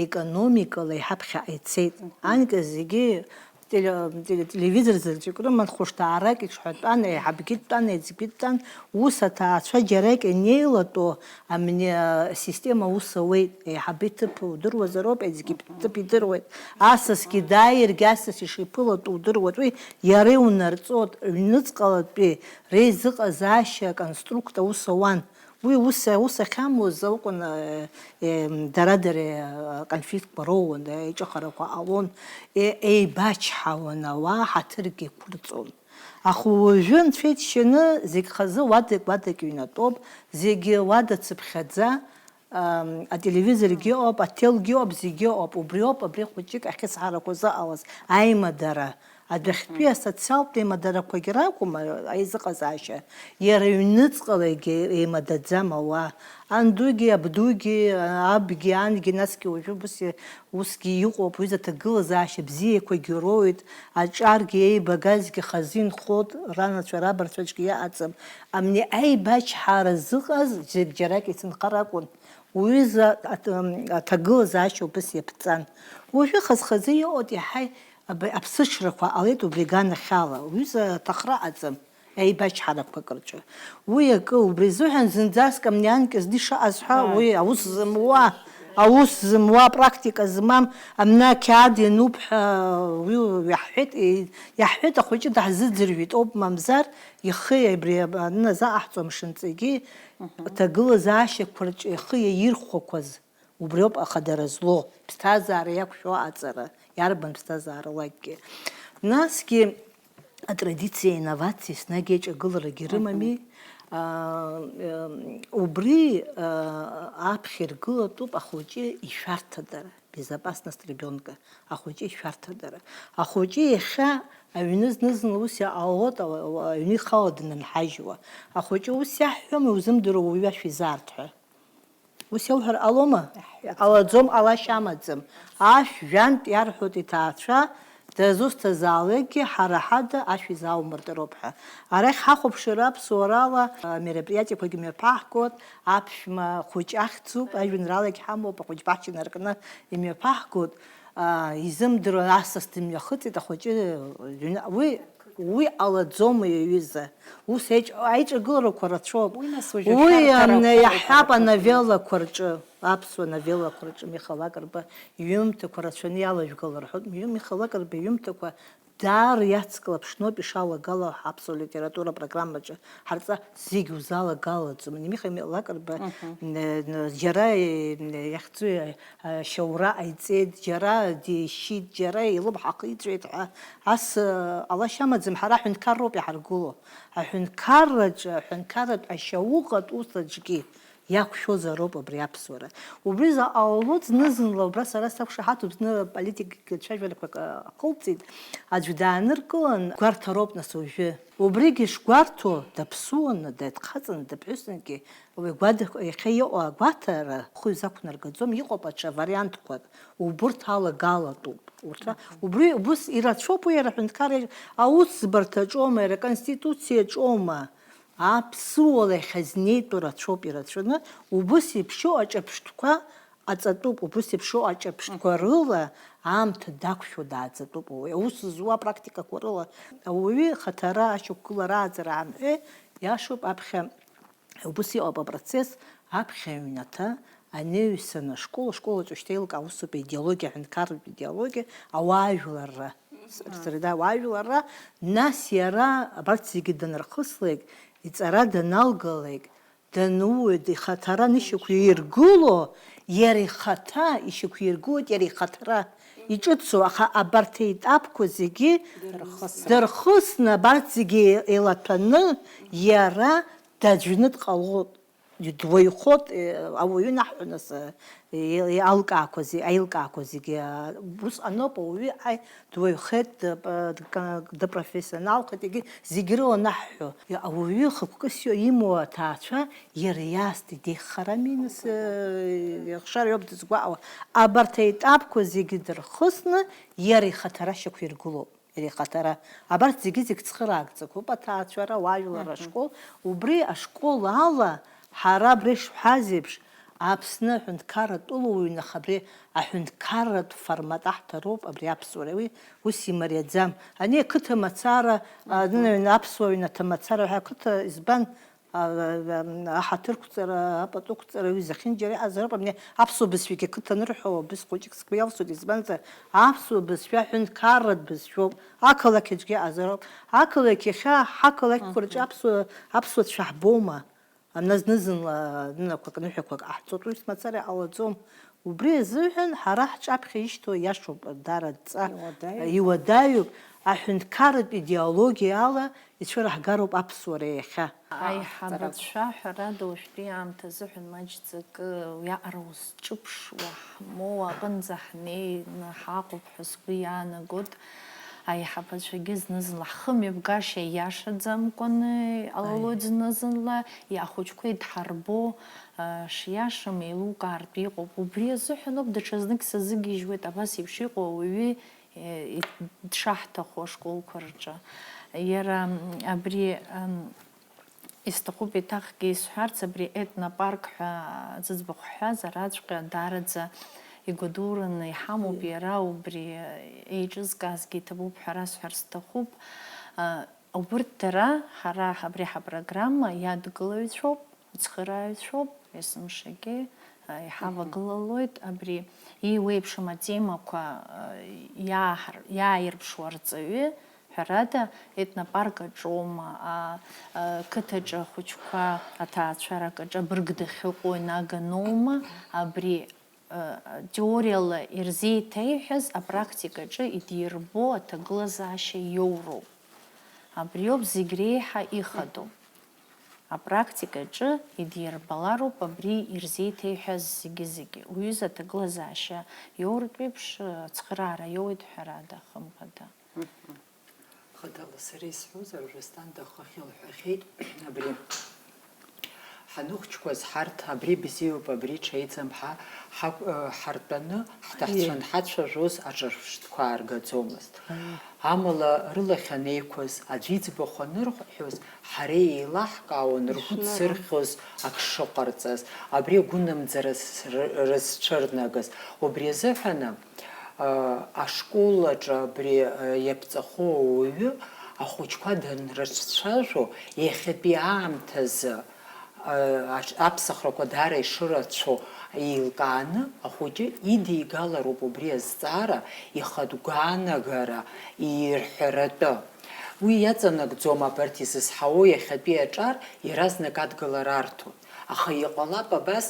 економикала еиҳа ԥхьаҟа ицеит. Анкьа зегьы теле-, теле-, телевизор заҵәык рыман, хәышҭаарак иҿҳәатәан, еиҳабгьы дтәан, еиҵбгьы дтәан, ус аҭаацәа џьарак ианеилатәо, амни-, асистема ус ауеит, еиҳабы иҭыԥ удыруазароуп, еиҵбгьы иҭыԥ идыруеит, асасгьы дааиргьы асас ишиԥылатәу удыруеит, уи иара иунарҵоит, ҩныҵҟалатәи реизыҟазаашьа аконструкт аус ауан. Уи ус, ус ахьамуаз акәын, э, э, дара-дара, э, конфликтқәа роуан, э, еиҿыхарақәа ҟалон, э, еибачҳауан ауаа, ҳаҭыргьы еиқәырҵон. Аха уажәы анцәа иџьшьаны зегь хазы уадак-уадак иҩнатәоуп, зегьы уада цыԥхьаӡа, ам, ателевизоргьы ыҟоуп, ателгьы ыҟоуп, зегьы ыҟоуп. Убриоуп абри хәыҷык ахьысҳарақәа зыҟалаз, аимадара. Адәахьтәи асоциалтә еимадарақәагьы ракәым, аизыҟазаашьа, иара ҩныҵҟалагьы еимадаӡам ауаа. Андугьы, абдугьы, абгьы, ангьы, насгьы уажәы ус, усгьы иҟоуп, уи аҭагылазаашьа бзиақәагьы роуеит, аҿаргьы, еибагазгьы хазы инхоит, ранацәа, рабарцәаҿгьы иаҟаӡам. Амни аибачҳара зыҟаз зегь џьарак ицынхар акәын. Уҩыза аҭ-, м, аҭагылазаашьа убас иаԥҵан. Уажәы хаз-хазы иҟоуп, иаҳа аб-, аԥсыҽрақәа ҟалеит убри аганахьала. Уҩыза аҭахра ыҟаӡам, аибачҳарақәак рҿы. Уи акы, убри азыҳәан зынӡаск амни анкьа зны ишыҟаз ҳәа, уи аус зымуа, аус зымуа, апрактика змам, амни ақьаад иануп ҳәа, уи иаҳҳәеит, и-, иаҳҳәеит, ахәыҷы даҳзыӡырҩит ауп, мамзар, ихы абри ан-, назаҟаҳҵо амшынҵагьы, аҭагылазаашьақәа рҿы ихы иаирхәақәаз, убриоуп ахадара злоу, ԥсҭазаара иақәшәо аҵара, иарбан ԥсҭазааралакгьы. Насгьы атрадициа, аинновациа еснагь еиҿагыларагьы рымами. Аа, ем, убри, аа, аԥхьа иргылатәуп ахәыҷы ишәарҭадара, безопасность ребёнка, ахәыҷы ишәарҭадара. Ахәыҷы иахьа аҩны зны-зынла ус иҟалоит, ауа-, ауа-, аҩны ихала данынҳажьуа. Ахәыҷы ус иаҳҳәома, иузымдыруа уаҩы ашә изаарҭ ҳәа? Ус иауҳәар ҟалома? Ҟалаӡом, ҟалашьа амаӡам. Ашә жәантә иарҳәоит иҭаацәа, дызусҭазаалакгьы ҳара ҳада ашә изааумыртыроуп ҳәа. Арахь ҳахәаԥшыр аԥсуарала, а, мероприатиақәагьы мҩаԥаҳгоит, аԥшәма хәыҷ ахьӡуп, ажәеинраалагь ҳамоуп, ахәыҷ баҳча инаркны имҩаԥаҳгоит, а, изымдыруа асас дымҩахыҵит, ахәыҷы, уи Уи ҟалаӡом, аҩыза. Ус еиҿ-, аиҿагыларақәа рацәоуп. Уи, нас, уажәы уи, ашәарҭара ам, ахәылԥ иаҳҳәап, арахәыцра. Ановеллақәа рҿы, аԥсуа новеллақәа рҿы Миха Лакрба иҩымҭақәа рацәаны иалажәгала рҳәоит. Миха Лакрба иҩымҭақәа даара иацклаԥшноуп ишалагало ҳаԥсуа литература апрограммаҿы ҳарҵа зегь узалагалаӡом. Миха Лакрба, мгм, н-, н-, џьара, э, н-, иахьӡу, э, ашьоура ҟаиҵеит, џьара дишьит, џьара илымҳа ахиҵәеит ҳәа. Ас, э, ҟалашьа амаӡам, ҳара аҳәынҭқарроуп иҳаргыло. Аҳәынҭқарраҿы, аҳәынҭқарратә ашьауҟатә ус аҿгьы иақәшәозароуп абри аԥсуара. Убри заҟа ҟалоит, зны-зынла убра сара сақәшаҳаҭуп, зны политикатә цәажәарақәак, э, ахылҵит, аӡә дааныркылан, гәарҭароуп нас уажәы. Убригьы шгәарҭо, даԥсуаны, дадхаҵаны, даԥҳәысангьы, уи агәада-, иахьа иҟоу агәаҭара хәы изақәнаргаӡом, иҟоуп аҽа вариантқәак, убырҭ алагалатәуп. Урҭ ра-, убри, убыс ирацәоуп уи иара аҳәынҭқарра аусӡбарҭаҿоума, иара аконституциаҿоума, аԥсуала иахьазнеитәу рацәоуп ирацәаны, убыс иԥшьоу аҿырԥштәқәа ҟаҵатәуп, убыс иԥшоу аҿырԥштәқәа рыла аамҭа дақәшәо дааӡатәуп ауаҩы. Аус зуа апрактикақәа рыла ауаҩы ихаҭара ашьақәгылара ааӡара аамҳәеи, иашоуп, аԥхьа убыс иҟоуп апроцесс, аԥхьа аҩнаҭа, анаҩсан ашкол, ашкол аҿы шьҭа еилкаа усуп аидеологиа, аҳәынҭқарратә идеологиа, ауаажәларра, среда, ауаажәларра, нас иара абарҭ зегьы данырхыслак, иҵара даналгалак, данууеит, ихаҭара ишьақәиргыло иргыло, иара ихаҭа ишьақәиргылоит, иара ихаҭара иҿыцу, аха абарҭ аетапқәа зегьы дырхысны, абарҭ зегьы еилаҭәаны, иара даӡәны дҟалоит. Дуаҩхоит, э, ауаҩы наҳҳәо, нас, э, еилкаақәа зе-, аилкаақәа зегьы, э, ус аноуп, ауаҩы, ҳаи, дуаҩхеит, дап-, дка-, дпрофессионалхеит, егьи зегь рыла наҳҳәо. Ауаҩы хықәкыс имоу аҭаацәа иара иаасҭа идеиххарами, нас, э, ихшара иоуп дызгәаҟуа. Абарҭ аетапқәа зегьы дырхысны, иара ихаҭара шьақәиргылоуп. Иара ихаҭара. Абарҭ зегьы-зегь цхыраагӡақәоуп, аҭаацәара, ауаажәларра ашкол. Убри ашкол ала ҳара абра ишҳәаз еиԥш, Аԥсны аҳәынҭқарратә тәылауаҩны аха абри аҳәынҭқарратә формат аҳҭароуп, абри аԥсуара уи ус имариаӡам. Ани ақыҭа мацара, а, анынаҩны аԥсуа ҩнаҭа мацара ҳәа ақыҭа избан? А, а, а, аҳаҭырқәҵара, апатуқәҵара, уи зехьынџьара иҟазароуп, абни аԥсуа бызшәагьы ақыҭа анырҳәо, бызшә хәыҷык сгәы иалсуеит, избанзар, аԥсуа бызшәа ҳәынҭқарратә бызшәоуп, ақалақь аҿгьы иҟазароуп. Ақалақь иахьа ҳақалақьқәа рҿы аԥсуа, аԥсуацәа ҳбома? Ана зны-зынла нынақәак, ныҳәақәак ҟаҳҵоит, ус мацара иҟалаӡом. Убри азыҳәан ҳара ҳҿаԥхьа ишьҭоу иашоуп, даара адҵа Иуадаҩуп. Иуадаҩуп, аҳәынҭқарратә идеологиа ала ицәыраҳгароуп аԥсуара иахьа. Аиҳабацәа, ҳәарада, уажәтәи аамҭазы ҳәа маҷӡак уиаҟара узҿыԥшуа ҳмоуа аҟынӡа ҳнеины ҳаҟоуп ҳәа сгәы иаанагоит. Аиҳабацәагьы зны-зынла ҳхымҩаԥгашьа иашаӡамкәаны иҟалалоит, зны-зынла ахәыҷқәа идҳарбо, а, шиашам еилукаартә иҟоуп. Убри азыҳәаноуп даҽазнык сазыгьежьуеит абас еиԥш иҟоу ауаҩы, э, и-, дшаҳҭаху ашколқәа рҿы. Иара, м, абри, м, Исҭахуп еиҭахгьы исҳәарц, абри етнопарк ҳәа зыӡбахә ҳҳәаз араҵәҟьа даараӡа игәадураны иҳамоуп, иара убри еиҿызкаазгьы иҭабуп ҳәа расҳәар сҭахуп. Убырҭ дара, ҳара абри ҳапрограмма иадгылаҩцәоуп, ацхырааҩцәоуп, есымшагьы иҳавагылалоит абри еиуеиԥшым атемақәа иааҳар-, иааирԥшуа арҵаҩы. Ҳәарада, етнопарк аҿоума, а, а, қыҭаҿы ахәыҷқәа аҭаацәарак аҿы абырг дахьыҟоу инаганоума, абри, а, теориала ирзеиҭеиҳәаз апрактикаҿы идирбо аҭагылазаашьа иоуроуп. Абриоуп зегь реиҳа ихадоу. Апрактикаҿы идирбалароуп абри ирзеиҭеиҳәаз зегьы-зегьы. Уҩыза аҭагылазаашьа иоуртә еиԥш, ацхыраара иоуеит ҳәарада, хымԥада. Хадала сара исҳәозар, Русҭанда ахы ахьылҳәахьеит, абри ҳаныхәҷқәаз ҳарҭ абри бзиоуп, абри ҽеиӡам ҳа, ҳақә-, э, ҳартәаны, ҳҭаҳцәа анҳацәажәоз аҿырԥштәқәа ааргаӡомызт. Амала рылахь анеиқәыз, аӡә иӡбахә анырҳәоз, ҳара еилаҳкаауан ргәы ҭзырхьоз ак шыҟарҵаз, абри агәынамӡара рызцәырнагаз. Убри азыҳәаны, Ашкол аҿы абри иаԥҵахо ауаҩы ахәыҷқәа данрыҿцәажәо, иахьатәи аамҭазы аԥсахрақәа даара ишырацәоу еилкааны, ахәыҷы идигалароуп убри азҵаара, ихатә гәаанагара, ирҳәаратәы. Уи иаҵанакӡом абарҭ изызҳауоу иахьатәи аҿар иаразнак адгылара арҭоит, аха иҟалап абас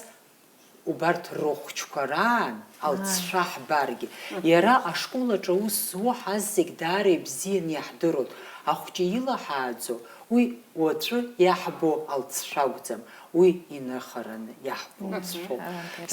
Убарҭ рыхәҷқәа раан алҵшәа ҳбаргьы. Иара ашкол аҿы аус зуа ҳазегь даара ибзианы иаҳдыруан. Ахәҷы илаҳааӡо, уи уаҵәы иаҳбо алҵшәа акәӡам, уи инырхараны иаҳбо алҵшәоуп.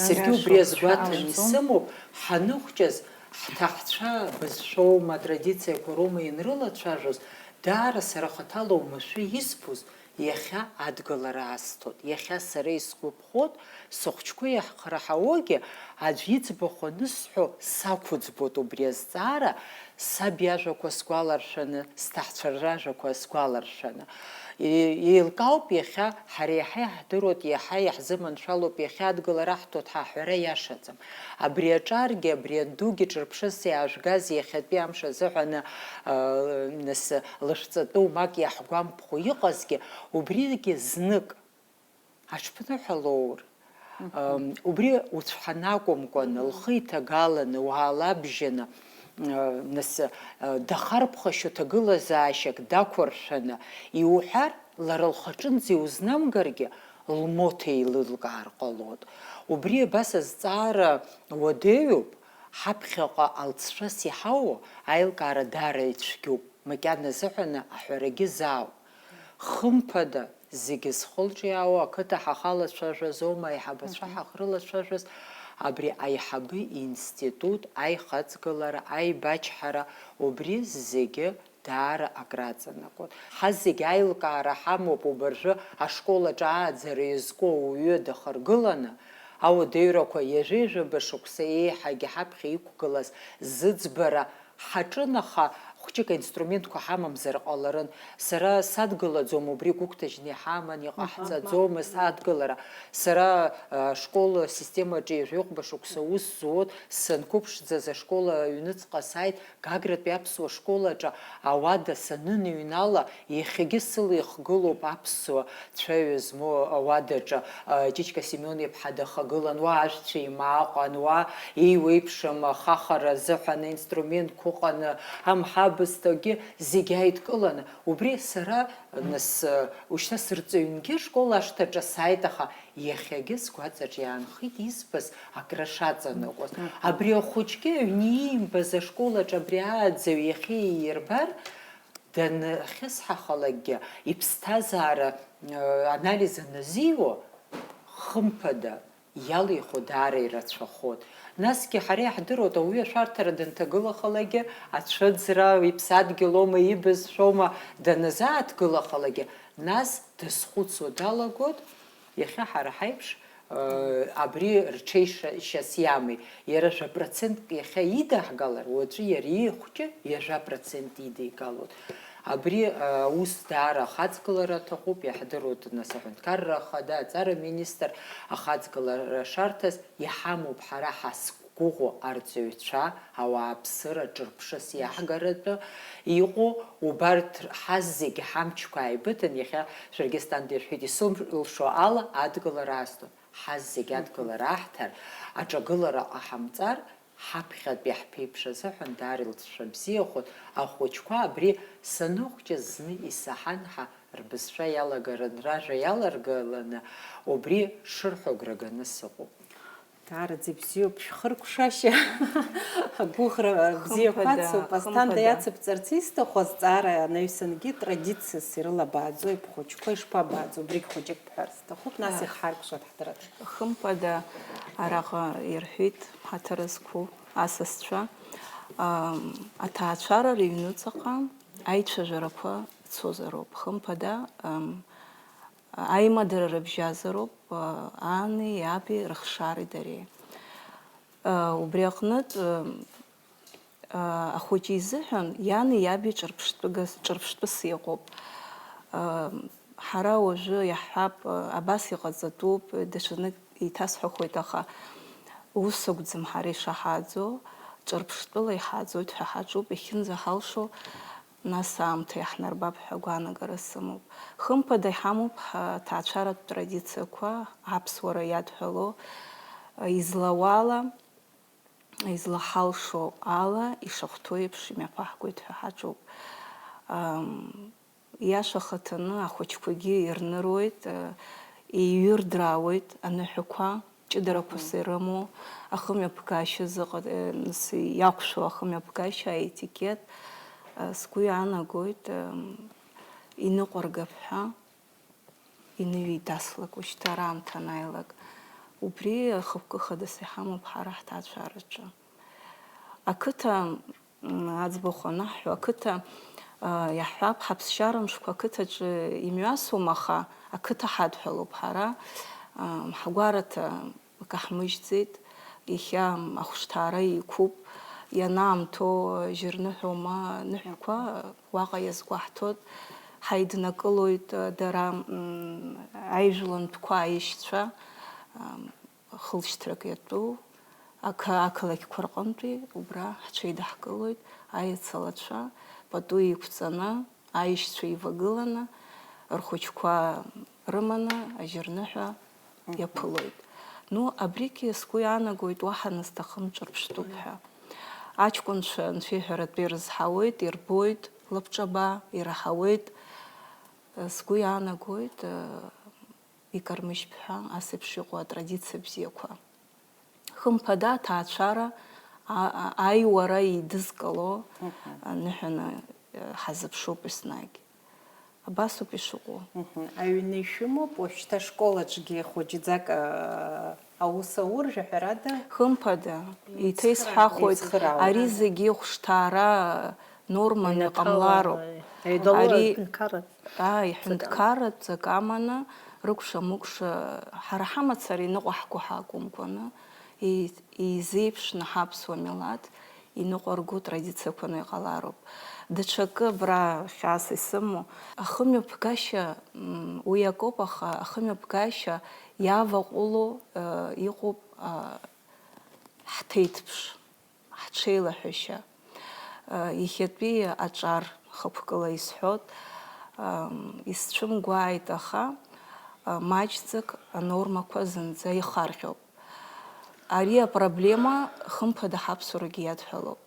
Саргьы убри азгәаҭаны исымоуп, ҳаныхәҷаз, ҳҭаҳцәа бызшәоума, атрадициақәа роума ианрылацәажәоз, даара сара хаҭала уамашәа избоз, Иахьа адгылара асҭоит, иахьа сара исгәаԥхоит, сыхәҷқәа иаҳхраҳауогьы аӡә иӡбахә анысҳәо сақәыӡбоит убри азҵаара, саб иажәақәа сгәаларшәаны, сҭаҳцәа ражәақәа сгәаларшәаны. Е-, еилкаауп иахьа, ҳара иаҳа иаҳдыруеит, иаҳа иаҳзыманшәалоуп, иахьа адгылара аҳҭоит ҳәа аҳәара иашаӡам. Абри аҿаргьы, абри андугьы ҿырԥшыс иаажәгаз иахьатәи амш азыҳәаны, ыы, нас, лышәҵатәы умак иаҳгәамԥхо иҟазгьы, убригьы знык аҽԥныҳәалоур, ыы, убри уцәҳанакәымкәаны, лхы иҭагаланы, уаалабжьаны, ыы, нас, ыы, дахарԥхашьо ҭагылазаашьак дақәыршәаны иуҳәар, лара лхаҿынӡа иузнамгаргьы, лмоҭа еилылкаар ҟалоит. Убри абас азҵаара уадаҩуп, ҳаԥхьаҟа алҵшәас иҳауа аилкаара даара ицәгьоуп, макьана азыҳәаны аҳәарагьы заауп. Хымԥада, зегьы зхы-лҿы иаауа ақыҭа ҳахалацәажәазоума, аиҳабацәа ҳахьрылацәажәаз, абри аиҳабы институт, аихаҵгылара, аибачҳара, убри зегьы даара акраҵанакуан. Ҳазегь аилкаара ҳамоуп убыржәы ашкол аҿы ааӡара иазку ауаҩы дахаргыланы, ауадаҩрақәа ҩажәи жәаба шықәса еиҳагьы ҳаԥхьа иқәгылаз зыӡбара ҳаҿын, аха хәҷык аинструментқәа ҳамамзар ҟаларын. Сара садгылаӡом, убри гәыгәҭажьны иҳаман, иҟаҳҵаӡомызт адгылара. Сара, а, ашкол асистемаҿы ҩажәи хәба шықәса аус зуан, санқәыԥшӡаз ашкол аҩныҵҟа сааит, Гагратәи аԥсуа школ аҿы ауада саныныҩнала, иахьагьы сыла ихгылоуп аԥсуа цәаҩа змоу ауадаҿы, а, Ҷыҷка Семион-иԥҳа дахагылан, уа ажәцәа еимааҟәан, уа еиуеиԥшым ахахара азыҳәан аинструментқәа ыҟаны, амҳабысҭагьы зегь ааидкыланы, убри сара, нас, ушьҭа сырҵаҩнгьы ашкол ашҭаҿы сааит, аха иахьагьы сгәаҵаҿ иаанхеит избаз акры шаҵанакуаз. Абри ахәыҷгьы аҩны иимбаз ашкол аҿы абри ааӡаҩ иахьа иирбар, данахьысҳахалакгьы, иԥсҭазаара, э, анализ аназиуа, хымԥада, иалихо даара ирацәахоит. Насгьы ҳара иаҳдыруеит, ауаҩы ашәарҭара данҭагылахалакгьы, ацәыӡра, иԥсадгьылоума, ибызшәоума даназааҭгылахалакгьы, нас дазхәыцуа далагоит, иахьа ҳара ҳаиԥш, э, абри рҽеишьас иамеи, иара жәа процентк иахьа идаҳгалар, уаҵәы иара ихәҷы ҩажәа процент идигалоит. Абри, э, аус даара ахаҵгылара аҭахуп, иаҳдыруеит, нас, аҳәынҭқарра ахада, аҵара министр ахаҵгылара шарҭаз иҳамоуп ҳара ҳазқәгәыӷуа арҵаҩцәа, ауааԥсыра ҿырԥшыс иаҳгаратәы иҟоу, убарҭ ҳазегь ҳамчқәа ааибыҭан, иахьа шәаргьы Асҭанда ирҳәеит, исылшо ала адгылара асҭоит. Ҳазегь адгылара аҳҭар, аҿагылара ҟаҳамҵар, ҳаԥхьатәи ҳԥеиԥш азыҳәан даара илҵшәа бзиахоит, ахәыҷқәа абри саныхәҷыз зны исаҳан ҳәа рбызшәа иалагарын, ражәа иаларгаланы, убри шырҳәо агәра ганы сыҟоуп. Даараӡа ибзиоуп шәхыркәшашьа, агәыӷра бзиақәа Хымԥада, ацуп. Асҭанда хымԥада. Иацыбҵарц исҭаху азҵаара анаҩсангьы традициас ирылабааӡои бхәыҷқәа, ишԥабааӡо, убригь хәыҷык бҳәар сҭахуп, нас Ааи. Ихҳаркәшоит ҳдырраҭара. Хымԥада, араҟа ирҳәеит ҳаҭыр зқәу асасцәа, ам, аҭаацәара рыҩнуҵаҟа аицәажәарақәа цозароуп. Хымԥада, ам, аимадара рыбжьазароуп, а, ани, иаби, рыхшареи дареи. А, убри аҟнытә, ам, а, ахәыҷы изыҳәан иани иаби ҿырԥштәыгас-, ҿырԥштәыс иҟоуп. А, ҳара уажәы иаҳҳәап, а, абас иҟаҵатәуп, даҽанык еиҭасҳәахуеит, аха ус акәӡам ҳара ишаҳаӡо, ҿырԥштәыла иҳаӡоит ҳәа ҳаҿуп, иахьынӡаҳалшо, нас аамҭа иаҳнарбап ҳәа агәаанагара сымоуп. Хымԥада иҳамоуп ҳаҭаацәаратә традициақәа, аԥсуара иадҳәало, излауала, излаҳалшо ала, ишахәҭоу еиԥш имҩаԥаҳгоит ҳәа ҳаҿуп. Ам, Иаша ахаҭаны ахәыҷқәагьы ирныруеит, э, еиҩырдраауеит аныҳәақәа, ҷыдарақәас Мгм. ирымоу, ахымҩаԥгашьа зыҟа-, э, нас иақәшәо ахымҩаԥгашьа, аетикет, э, сгәы иаанагоит, э, иныҟәаргап ҳәа, иныҩеидаслак, ушьҭа раамҭа анааилак. Убри ахықәкы хадас иҳамоуп ҳара ҳҭаацәараҿы. Ақыҭа М, аӡбахә анаҳҳәо, ақыҭа, а, иаҳҳәап, ҳаԥсшьара мшқәа ақыҭаҿы имҩасуам, аха ақыҭа ҳадҳәалоуп ҳара, а, ҳгәараҭа акы ҳмыжьӡеит, иахьа ахәышҭаара еиқәуп, ианаамҭоу жьырныҳәоума, ныҳәақәа уаҟа иазгәаҳҭоит, ҳаиднакылоит, а, дара, м, аижәлантәқәа аишьцәа, а, хылшьҭрак иатәу ақы-, ақалақьқәа рҟынтәи убра ҳҽеидаҳкылоит аицалацәа, пату еиқәҵаны, аишьцәа еивагыланы, рхәыҷқәа рыманы ажьырныҳәа Мгм. иаԥылоит. Ну, абригьы сгәы иаанагоит, уаҳа назҭахым ҿырԥштәуп ҳәа. Аҷкәынцәа анцәеиҳәаратәы ирызҳауеит, ирбоит лабҿаба, ираҳауеит. Сгәы иаанагоит, икармыжьп ҳәа, ас еиԥш иҟоу атрадициа бзиақәа. Хымԥада, аҭаацәара, а-, а-, аиуара еидызкыло Мгм. аныҳәаны, э, ҳазыԥшуп еснагь. Абасоуп ишыҟоу. Мгм. Аҩны ишәымоуп, уажәшьҭа школ аҿгьы хәыҷӡак, а, аус ауржәа, ҳәарада? Хымԥада, еиҭа исҳәахуеит, Еицхыраауа. Ари зегьы хәшҭаара норманы Аҩнаҭала, иҟамлароуп. еидало Ари аҳәынҭқарратә Ааи, ҳәынҭқарратә ҵак аманы, рыкәша-мыкәша, ҳара ҳамацара иныҟәаҳго ҳакәымкәаны, еи-, еизеиԥшны ҳаԥсуа милаҭ иныҟәарго традициақәаны иҟалароуп. Даҽакы абра хьаас исымоу, ахымҩаԥгашьа, м, уи акоуп, аха ахымҩаԥгашьа иаваҟәыло, э, иҟоуп, а, ҳҭеиҭԥш, ҳҽеилаҳәашьа. Э, иахьатәи аҿар хықәкыла исҳәот, ам, исцәымгәааит, аха, э, маҷӡак анормақәа зынӡа ихарҟьоуп. Ари апроблема, хымԥада, ҳаԥсуарагьы иадҳәалоуп.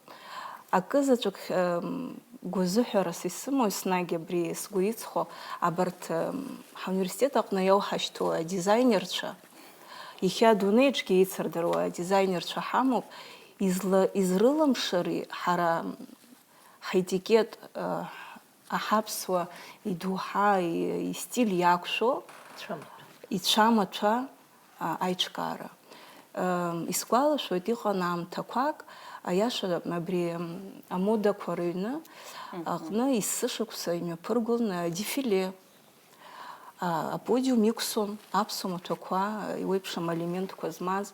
Акы заҵәык, м, гәазыҳәарас исымоу, еснагь абри сгәы иҵхо, абарҭ, м, ҳауниверситет аҟны иауҳашьҭоу адизайнерцәа, иахьа адунеиаҿгьы еицырдыруа адизайнерцәа ҳамоуп, изла-, изрылымшари ҳара ҳаетикет, ы, аҳаԥсуа идоуҳа, и-, истиль иақәшәо, ицәамаҭәа, а, аиҿкаара. М, исгәалашәоит, иҟан аамҭақәак, аиаша абри, м, амодақәа рыҩны аҟны есышықәса имҩаԥыргон, а, дефиле. А, аподиум иқәсон аԥсуа маҭәақәа, а, еиуеиԥшым алементқәа змаз,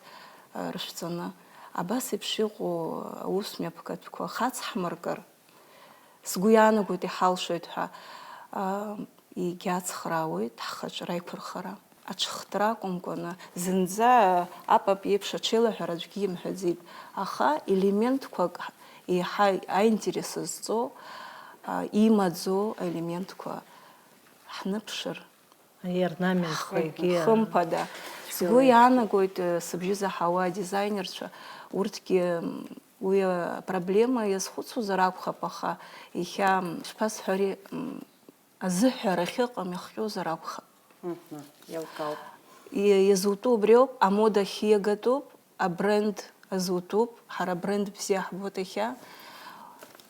а, рышәҵаны. Абас еиԥш иҟоу аус мҩаԥгатәқәа хацҳмыркыр, сгәы иаанагоит, иҳалшоит ҳәа, а, егьацхраауеит ҳхаҿра аиқәырхара. Аҽхтра акәымкәаны, зынӡа апап иеиԥш аҽеилаҳәара аӡәгьы имҳәаӡеит, аха елементқәак еиҳа аинтерес зҵоу, а, имаӡоу аелементқәа ҳныԥшыр. Аорнаментқәа егьи Хымԥада. Сгәы иаанагоит, э, сыбжьы заҳауа адизайнерцәа, урҭгьы, м, уи апроблема иазхәыцуазар акәхап, аха иахьа, м, шԥасҳәари, м, азыҳәара ахьыҟам иахҟьозар акәхап. Мгм. Еилкаауп. И-, иазутәу убриоуп, амода ахьиагатәуп, абренд азутәуп, ҳара абренд бзиа ҳбоит иахьа,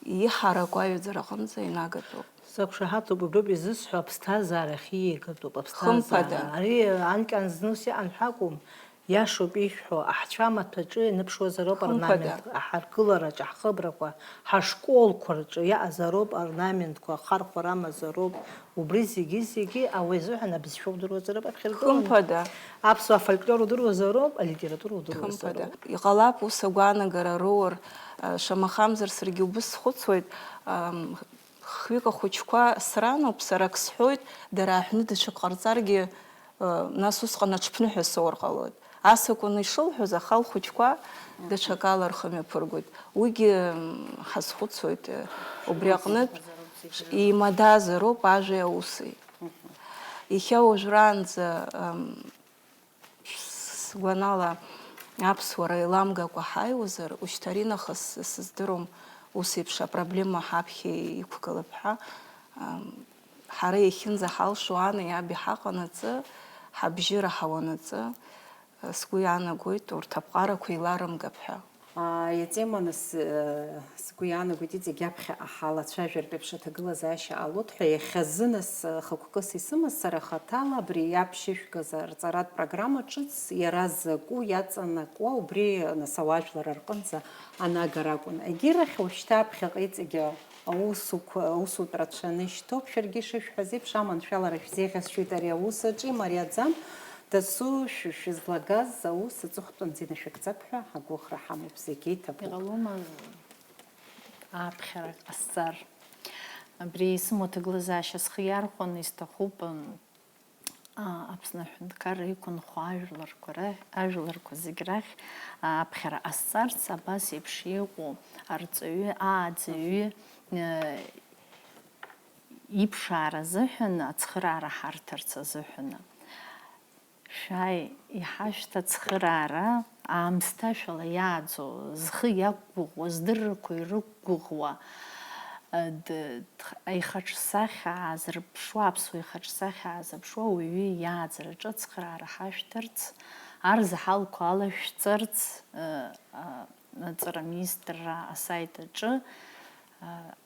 иҳараку аҩаӡара аҟынӡа инагатәуп. Сақәшаҳаҭуп, убриоуп изысҳәо, аԥсҭазаара ахьиеигатәуп, аԥсҭазаара. Хымԥада. Ари анкьан зны ус иҟан ҳәа акәым, иашоуп ишәҳәо, аҳцәа амаҭәаҿы ианыԥшуазароуп Хымԥада. орнамент, аҳаргылараҿ, аҳхыбрақәа, ҳашколқәа рҿы иаҟазароуп орнаментқәа, ахархәара амазароуп, убри зегьы-зегьы ауаҩы изыҳәан абызшәа удыруазароуп аԥхьаргыланы. Хымԥада. Аԥсуа фольклор удыруазароуп, алитература удыруазароуп. Хымԥада. Иҟалап ус агәаанагара роур, а, шамахамзар саргьы убыс схәыцуеит, ам, хҩык ахәыҷқәа сраноуп, сара ак сҳәоит, дара аҳәны даҽак ҟарҵаргьы, а, нас усҟан аҽԥныҳәа соур ҟалоит. Ас акәын ишылҳәоз, аха лхәыҷқәа даҽакала рхы мҩаԥыргоит. Уигьы, м, ҳазхәыцуеит, э, убри аҟнытә еимадазароуп ажәеи ауси. Иахьа уажәраанӡа, ам, Сгәанала, аԥсуара еиламгакәа ҳааиуазар, ушьҭаринахыс сыздырам ус еиԥш апроблема ҳаԥхьа иқәгылап ҳәа. Ам, ҳара иахьынӡаҳалшо ани аби ҳаҟанаҵы, ҳабжьы раҳауанаҵы, сгәы иаанагоит урҭ аԥҟарақәа еиларымгап ҳәа. А, иатема нас, э, сгәы иаанагоит, иҵегь аԥхьаҟа ҳалацәажәартә еиԥш аҭагылазаашьа ҟалоит ҳәа, иахьазы нас, э, хықәкыс исымаз сара хаҭала абри аԥшьышәгаз арҵаратә программа ҿыц иара закәу иаҵанакуа, убри нас ауаажәлар рҟынӡа анагара акәын. Егьирахь, уажәшьҭа аԥхьаҟа иҵегь аусуқәа, аусутә рацәаны ишьҭоуп, шәаргьы ишышәҳәаз еиԥш, аманшәалара шәзеиӷьасшьоит ари аус аҿы, имариаӡам. Дасу шәы-, шәызлагаз аус аҵыхәтәанӡа инашәыгӡап ҳәа агәыӷра ҳамоуп, зегь еиҭабуп. Иҟалома ааԥхьара ҟасҵар? Абри исымоу аҭагылазаашьа схы иархәаны исҭахуп, м, а, Аԥсны аҳәынҭқарра иқәынхо ажәларқәа рахь, ажәларқәа зегь рахь, а, аԥхьара ҟасҵарц, абас еиԥш иҟоу арҵаҩы, ааӡаҩы, э, иԥшаара азыҳәан, ацхыраара ҳарҭарц азыҳәан. Шәааи, иҳашәҭ ацхыраара, аамсҭашәала иааӡо, зхы иақәгәыӷуа, здыррақәа ирықәгәыӷуа, д-, д-, аихаҿсахьа аазырԥшуа, аԥсуа ихаҿсахьа аазырԥшуа ауаҩы иааӡараҿы ацхыраара ҳашәҭарц, арзаҳалқәа алашәҵарц, а, а, аҵара аминистрра асаит аҿы, а,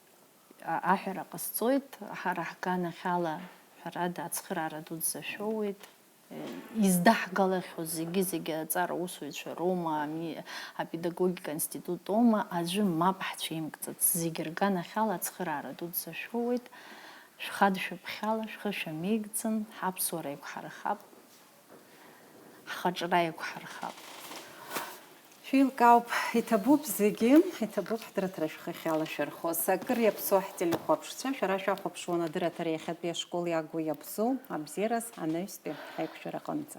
А-, аҳәара ҟасҵоит, ҳара ҳганахьала, ҳәарада, ацхыраара дуӡӡа шәоуеит. Издаҳгалахьоу зегьы-зегьы аҵара усуҩцәа роума, ами-, апедагогика институт оума, аӡәы мап ҳцәеимкӡац, зегьы рганахьала ацхыраара дуӡӡа шәоуеит, шәхадшәыԥхьала шәхы шәамеигӡан, ҳаԥсуара еиқәҳархап, ҳхаҿра еиқәҳархап. Шәеилкаауп, иҭабуп зегьы, иҭабуп ҳдырраҭара шәхахьала шәырхоз. Акыр иаԥсоу ҳтелехәаԥшцәа, шәара шәахәаԥшуан адырраҭара иахьатәи ашкол иагу иабзоу, абзиараз, анаҩстәи ҳаиқәшәара аҟынӡа.